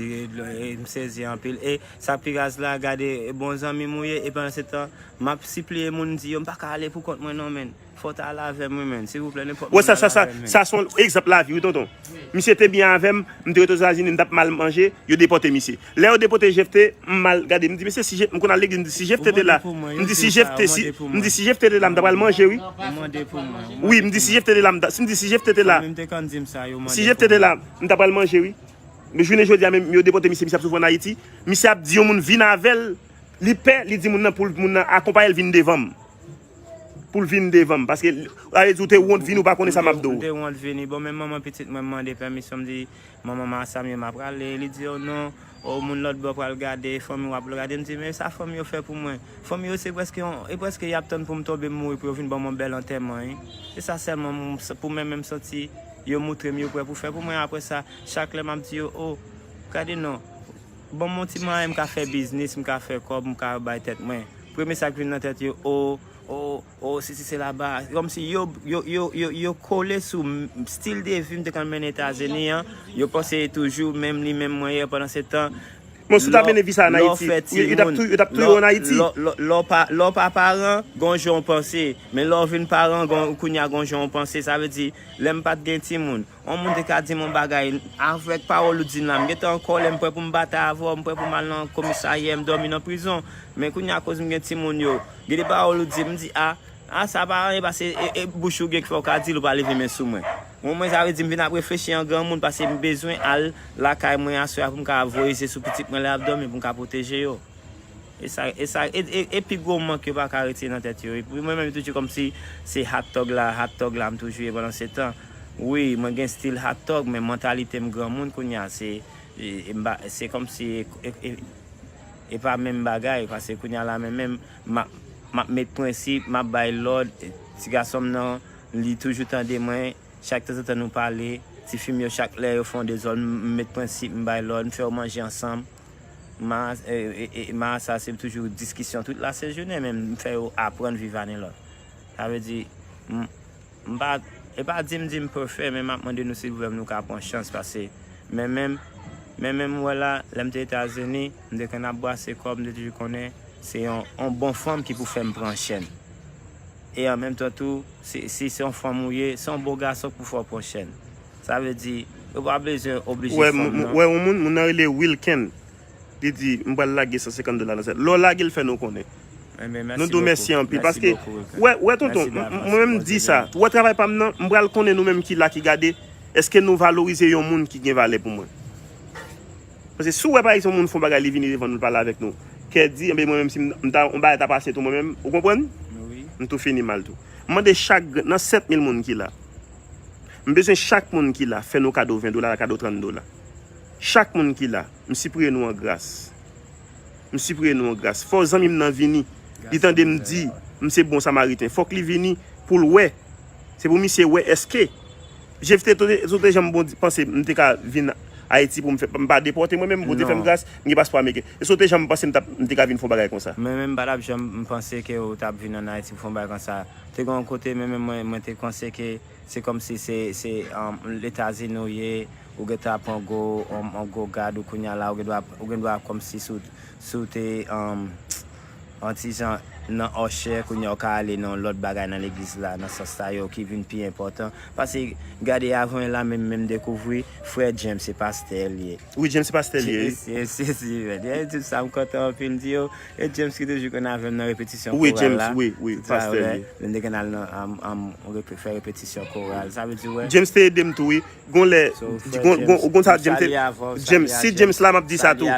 m sezi anpil. E sa pi raz la, gade, bon zanmi m ou ye, e pandan se tan, m ap sipliye moun, di yo, m pa ka ale pou kont mwen non, men. Fò w ta ale avè m, wi, men. Silvouplè, nenpòt moun ale avè m, men. Wè, sa, sa, sa, sa se yon egzanp lavi, wi, tonton. Misye te byen avè m, m te rete Ozetazini, m t ap mal manje, yo depòte misye. Lè yo depòte Jefte, m mal gade, m di, mesye, si Je- m konn al legliz, m di, si Jefte te la, m di, si Jefte, si, m di, si Jefte te la, m ta pral manje, wi. Wi, m di, si Jefte te la, m ta, si m di, si Jefte te la, si Jefte te la, m ta pral manje, wi. Men jounen jodi a, menm yo depòte misye, misye ap soufri ann Ayiti. Misye ap di yon moun vin avè l, li pè, li di moun nan pou l, moun nan akonpaye l vin devan m. Pou l vin devan m. Paske, sa vle di ou te wont vini, ou pa konnen sa m ap di w. M te wont vini. Bon, men manman pitit mwen mande pèmisyon, m di, manman, Marsa m ye, m ap prale. Li di, o non, o moun lòt bò pral gade, fanmi w ap gade. M di, men sa fanmi yo fè pou mwen. Fanmi yo se prèske yon, e prèske y ap tann pou m tonbe m mouri pou yo vin ban m yon bèl antèman, wi. Se sa sèlman m- pou mwen menm santi yo moutre m yo prè pou fè pou mwen. Apre sa, chak lè m ap di yo, o, gade non, ban m yon ti mwayen m ka fè biznis, m ka fè kòb, m ka bay tèt mwen. Premye sa k vin nan tèt yo, o, o, o, sesi sela ba. Kòmsi yo, yo, yo, yo, yo kole sou m- stil de vi m te konn mennen Etazini an. Yo panse toujou menm li menm mwen ye pandan se tan. Bon, si w ta mennen vi sa ann Ayiti, yo t ap tou- yo t ap touye w ann Ayiti. Lè w pa, lè w pa paran, gon jan w panse. Men lè w vin paran, gon- kounye a gon jan w panse. Sa vle di, lè m pa t gen timoun, yon moun te ka di m yon bagay, avèk pawòl ou di m la, m gentan an kòlè, m prè pou m batay avè w, m prè pou m al nan komisarya, m dòmi nan prizon. Men kounye a, akoz m gen timoun yo, gen de pawòl ou di m, m di, a, a, sa pa anyen, paske e, e bouch ou gen k fè w ka di l, ou pa leve men sou mwen. Bon, mwen, sa vle di, m vin ap reflechi an granmoun, paske m bezwen al lakay mwen aswè a pou m ka voye je sou pitit mwen lè y ap dòmi, pou m ka pwoteje yo. E sa, e sa, e, e, e pi gwo mank yo pa ka retire nan tèt yo. Epi mwen menm, toujou kòmsi se hot dog la, hot dog la, m toujou ye pandan se tan. Wi, mwen gen stil hot dog, men mantalite m granmoun kounye a, se, e, e, m pa- se kòmsi, e, e, e, e pa menm bagay, paske kounye a la, men menm, m ap, m ap met prensip, m ap bay lòd, e, ti gason m nan, li toujou tande mwen, chak tanzantan nou pale, ti fi m yo, chak lè yo fè yon dezòd, m, m met prensip, m bay lòd, m fè yo manje ansanm. Ma, e, e, e, ma sa se toujou diskisyon tout lasejounen, men m fè yo aprann viv ane lòt. Sa vle di, m, m pa, e pa di m di m pèfè, men m ap mande nou silvouplè pou nou ka pran chans, paske men menm, men menm m wè la, lè m te Etazini, m te konn ap brase kòb, m te toujou konnen se yon, yon bon fanm ki pou fè m pran chèn. E an menm tan tou, si, si se yon fanm ou ye, se yon bon gason k pou fè w pran chèn. Sa vle di, yo pa bezwen oblije fanm nan. Wè, yon moun, moun nan rele Wilken. Li di, m pral lage san senkant dola nan sèt. Lè w lage l, fè nou konnen. Nou di w mèsi anpil. Paske, wè, wè, tonton, mwen menm m di sa. Wè travay pa m nan, m pral konnen nou menm ki la, ki gade, èske nou valorize yon moun ki gen valè pou mwen? Paske si w wè pa egzanp yon moun fè yon bagay, li vini devan nou, l pale avèk nou, kè di, enben mwen menm si m, m ta, yon bagay ta pase tou mwen menm, ou konprann? M tou fini mal tou. M mande chak grenn, nan sèt mil moun ki la, m bezwen chak moun ki la fè nou kado ven dola, kado trant dola. Chak moun ki la, m sipriye nou an gras. M sipriye nou an gras. Fò zanmi m nan vini. Li tande m di, m se bon Samariten. Fòk li vini pou l wè. Se pou misye wè èske Jefte, sou te janm bon, panse m te ka vin Ayiti pou m fè, m pa depòte mwen menm, Bondye fè m gras, m gen paspò ameriken. E sou te janm panse m t ap, m te ka vin fè yon bagay konsa? Mwen menm, m pa t ap janm panse ke w t ap vin ann Ayiti pou fè yon bagay konsa. Te gen yon kote, men menm mwen, mwen te panse ke se kòmsi se, se um, Letazini w ye, ou gentan ap yon gwo, yon, yon gwo gad ou kounye a la, ou gen dwa, ou gen dwa kòmsi si w, si w te um, yon ti jan nan òchè, kounye a w ka ale nan yon lòt bagay nan legliz la, nan sans sa yo ki vin pi enpòtan. Paske gade avan la menm, menm dekouvri, frè James se pastè l ye. Wi, James se pastè l ye, wi. Yes, yes, yes, yes, man. Yeah, tout sa m kontan anpil, m di yo, e James ki toujou konn avè m nan repetisyon koral la. Wi, James, wi, wi, pastè l ye. Lè n te konn al nan, um, um, repe-, fè repetisyon koral. Sa vle di, wè. James te ede m tou, wi. Gon lè, gon, gon, gon sa James te, James, si James la, m ap di sa tou.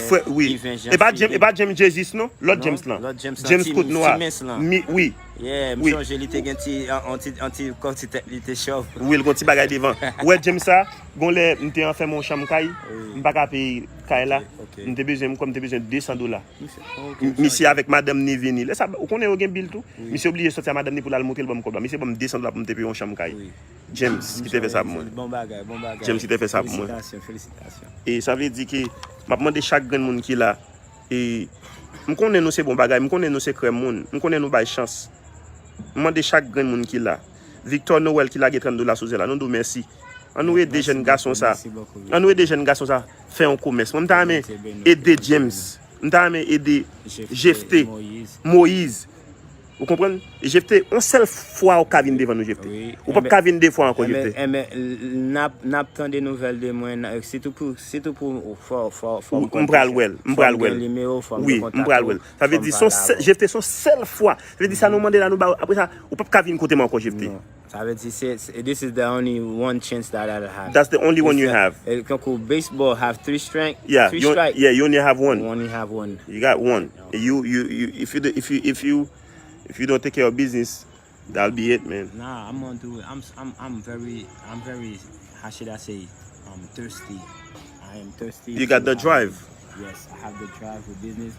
Frè, wi. E pa James, e pa James Jesus, non? Lòt James lan. James kout nwa. Mi, wi. Yeah, m sonje li te gen ti, an, an ti, an ti, kòm ti tèt li te chòv. Wi, l gon ti bagay devan. Ou wè James sa, gon lè m te anfèmen yon chanm kay, m pa ka peye kay la. M te bezwen, m kwè m te bezwen de san dola. Misye avèk madanm ni vini. Lè sa, ou konnen yo gen bil tou. Misye oblije sòti a madanm ni pou l al montre l ban m kòb la. Misye ban m de san dola pou m te peye yon chanm kay. James ki te fè sa pou mwen. Bon bagay, bon bagay. James ki te fè sa pou mwen. Felisitasyon, felisitasyon. E sa vle di ke m ap mande chak grenn moun ki la, e m konnen nou se bon bagay, m konnen nou se krè moun, m konnen nou bay chans. M mande chak grenn moun ki la. Victor Noël ki lage trant dola sou zèl la, nou di w mèsi. An nou ede jèn gason sa. An nou ede jèn gason sa fè yon komès. Mwen, m ta renmen ede James. M ta renmen ede Jefte, Moyiz. Ou konprann? Jefte, yon sèl fwa ou ka vin devan nou, Jefte. Ou p ap ka vin de fwa ankò, Jefte. Enben, enben, n ap, n ap tande nouvèl de mwen, sitou pou, sitou pou, fò, fò, fò m konn. M pral wè l, m pral wè l. Wi, m pral wè l. Sa vle di, Jefte, se yon sèl fwa. Sa vle di, sa nou mande la, nou ba w. Apre sa, ou p ap ka vin kote mwen ankò, Jefte. Sa vle di se, se, this is the only one chance that I have. That's the only one you have. Tankou baseball have three strike, yeah, three strike. Yeah, you only have one. You only have one. You got one. You, you, you, if you, do- if you, if you, if you don't take care of business, that'll be it, man. Nah, I'm gonna do it. I'm, I'm, I'm very, I'm very, how should I say, um, thirsty. I am thirsty. You got the drive. Yes, I have the drive for business.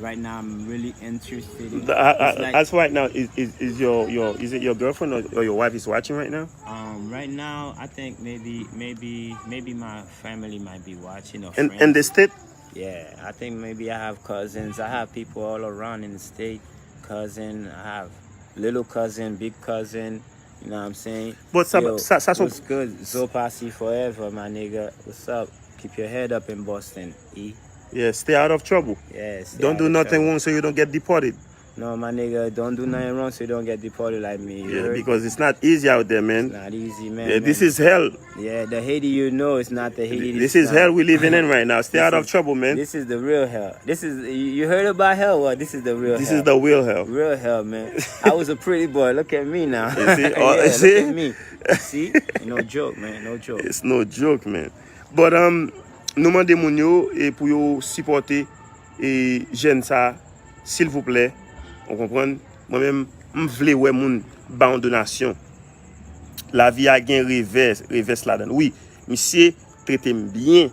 Right now, I'm really interested in. As right now, is, is, is your, your, is it your girlfriend or, or your wife is watching right now? Um, right now, I think maybe, maybe, maybe my family might be watching or friends. In, in the state? Yeah, I think maybe I have cousins. I have people all around in the state. Cousin, I have little cousin, big cousin. You know what I'm saying? But sa, yo, sa, sa son... What's good? Zopasi forever, my nigga. What's up? Keep your head up in Boston, E. Yeah, stay out of trouble. Yeah, stay out of trouble. Don't do nothing wrong so you don't get deported. No, my nigga, don't do nothing wrong so you don't get deported like me. Yeah, because it's not easy out there, man. It's not easy, man. Yeah, this is hell. Yeah, the Haiti you know is not the Haiti. This is hell we living in right now. Stay out of trouble, man. This is the real hell. This is, you, you heard about hell? Well, this is the real hell. This is the real hell. Real hell, man. I was a pretty boy. Look at me now. You see? Yeah, look at me. See? No joke, man. No joke. It's no joke, man. But, um, nou mande moun yo e pou yo sipòte e jèn sa, silvouplè. Ou konprann? Mwen menm, m vle wè moun ba yon donasyon. Lavi a gen revè, revès ladan l. Wi, misye trete m byen.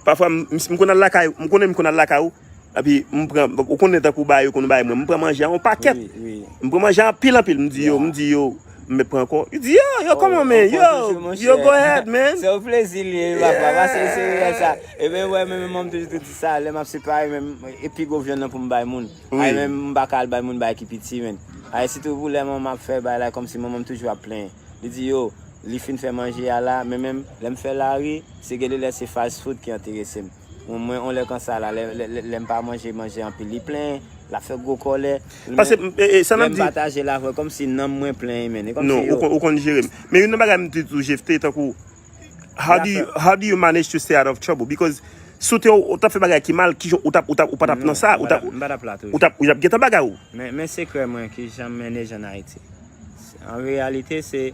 Pafwa, m, m, m konn al lakay, m konnen m konn al lakay ou. Epi, m pran, ou konnen tankou bagay yo konn bay mwen. M pran manje a yon pakèt. M pran manje a anpil, anpil. M di yo, m di yo, m mèt pran ankò. Li di, yo, yo, come on, man, yo, yo, go ahead, man. Se yon plezi l ye, papa. Pase serye sa. Ebyen, wè, men, men, mwen, m toujou te di sa, lè m ap separe, men, epi gwo vyann nan pou m bay moun. Ay, men, m pa ka al bay moun bagay ki piti, men. Ay, sitou pou lè manman ap fè bagay la, kòmsi manman m toujou ap plenyen. Li di, yo, li fin fè manje a la, men menm lè m fè lari, se gen de lè se fast food ki enterese m. Mwen, mwen, on lè konsa la, lè, lè, lè, lè m pa manje, manje anpil, li plenyen, l ap fè gwo kòlè. Paske, e, e, sa n ap di. Lè m pataje l avè l, kòmsi nanm mwen plenyen, men. E kòmsi yo. Non, ou konn, ou konn jere m. Men youn nan bagay m te toujou jefte, tankou, how do you, how do you manage to stay out of trouble? Because si w te, ou t ap fè bagay ki mal, kijan ou t ap, ou t ap, ou pa t ap nan sa, ou t ap, ou t ap, ou t ap gentan bagay ou. Men, men sekrè mwen ki jan m mennen ann Ayiti. An reyalite, se,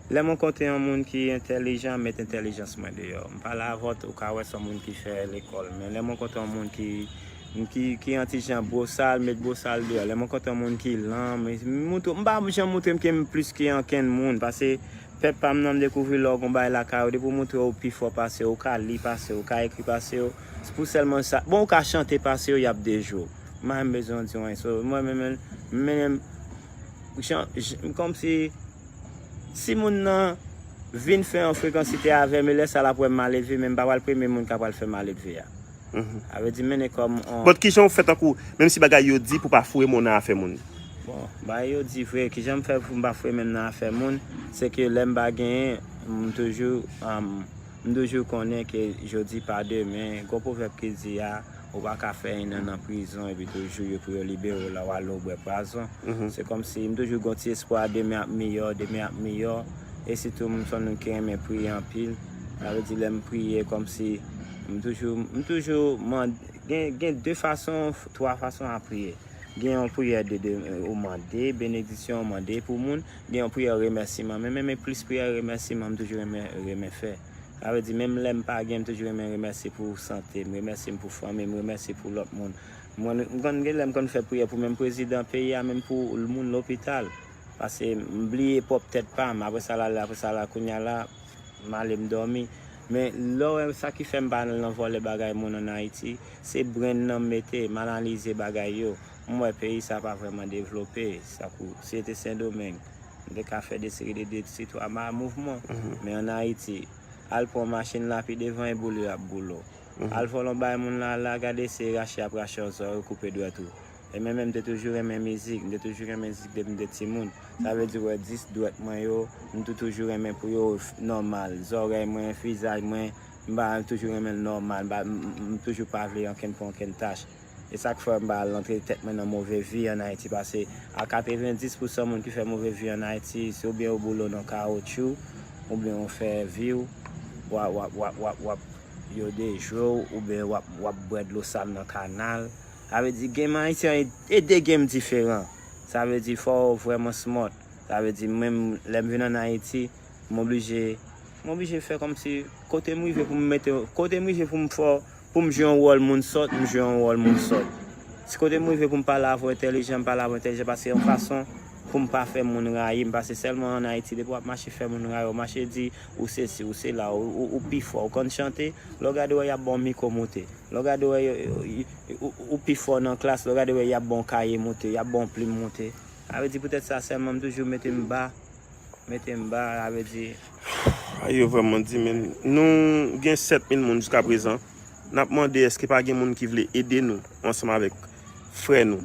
Lè m rankontre yon moun ki entèlijan, m met entèlijans mwen deyò. M pale avè w, ou ka wè se yon moun ki fè lekòl. Men lè m rankontre yon moun ki, ki, ki yon ti jan bosal, m met bosal deyò. Lè m rankontre yon moun ki lan, m, m moutre, m pa janm moutre m ke m plis ke ankenn moun. Paske pèp pa m nan, m dekouvri lè w gon bagay lakay ou, depi w moutre w pi fò pase, ou ka li pase, ou ka ekri pase yo. Se pou sèlman sa. Bon, ou ka chante pase yo, y ap dejwe w. M pa menm bezwen di w anyen. So, mwen menm, menm, jan, jan, kòmsi, si moun nan vin fè yon frekansite avè m, e lè sa l ap wè m maledve, men m pa pral premye moun k ap pral fè maledve a. Sa vle di, mennen kòm on. But kijan w fè tankou, menm si bagay yo di pou pa foure men w nan afè moun? Bon, bagay yo di vre, kijan m fè pou m pa foure men m nan afè moun, se ke lè m pa genyen, m toujou, um, m toujou konnen ke jodi pa demen, gon pwovèb ki di a, ou pa ka fè en an nan prizon epi toujou yo pou yo libere w la, w ale w bwè pwazon. Se kòmsi m toujou gon ti espwa demen ap miyò, demen ap miyò. E sitou m se yon moun ki renmen priye anpil. Sa vle di lè m priye kòmsi m toujou, m toujou mande, gen, gen de fason, twa fason a priye. Gen yon priyè de, de, ou mande benediksyon, ou mande pou moun. Gen yon priyè remèsiman. Men, men, men plis priyè remèsiman, m toujou renmen, renmen fè. Sa vle di, menm lè m pa gen, m toujou renmen remèsye pou sante m, remèsye m pou fanmi m, remèsye pou lòt moun. Mwen, m konn gen lè m konn fè priyè pou menm prezidan peyi a, menm pou moun lopital. Paske m bliye pwòp tèt pa m. Apre sa, la, apre sa, la, kounye a la, m ale m dòmi. Men lè w wè sa ki fè m pa al nan vòlè bagay moun ann Ayiti, se brenn nan m mete, m analize bagay yo. M wè peyi sa pa vrèman devlope. Sa kou, si se te Sendomeng, m te ka fè de seri de, de ti twa ma, mouvman. Men ann Ayiti, al pran machin la pi devan e boule y ap boule w. Al vòlè yon bagay moun la, la gade se rache y ap rache yon zòrèy ou koupe dwèt ou. E mwen menm m te toujou renmen mizik, m te toujou renmen mizik depi m te timoun. Sa vle di wè dis dwèt mwen yo, m tou toujou renmen pou yo f-, nòmal. Zòrèy mwen, vizaj mwen, m pa toujou renmen l nòmal, m pa, m, m, m toujou pa vle ankenn pou ankenn tach. E sa k fè m pa al antre tèt mwen nan move vi ann Ayiti, paske a katrevenndis pousan moun ki fè move vi ann Ayiti, se oubyen yo boule w nan kawotchou, oubyen yo fè vi w, w ap, w ap, w ap, w ap, w ap, yo dejwe w, oubyen w ap, w ap bwè dlo sal nan kanal. Sa vle di game ayisyen e, e de game diferan. Sa vle di fò w vrèman smart. Sa vle di menm lè m vin ann Ayiti, m oblije, m oblije fè kòmsi kote m rive pou m mete, kote m rive pou m fè, pou m jwe yon wòl moun sòt, m jwe yon wòl moun sòt. Si kote m rive pou m pale avè w entèlijan, m pale avè w entèlijan, paske yon fason pou m pa fè moun rayi m, paske sèlman ann Ayiti, depi w ap mache fè moun rayi w, mache di ou sesi, ou sela, ou, ou, ou pi fò, ou konn chante, lè w gade wè y ap ba w mikwo moute, lè w gade wè yo, yo, yo, ou, ou pi fò nan klas, lè w gade wè y ap ba w kaye moute, y ap ba w plim moute. Sa vle di poutèt sa sèlman m toujou mete m ba, mete m ba, sa vle di. Bagay yo vrèman di, men nou gen sèt mil moun jiskaprezan. N ap mande èske pa gen moun ki vle ede nou ansanm avèk frè nou,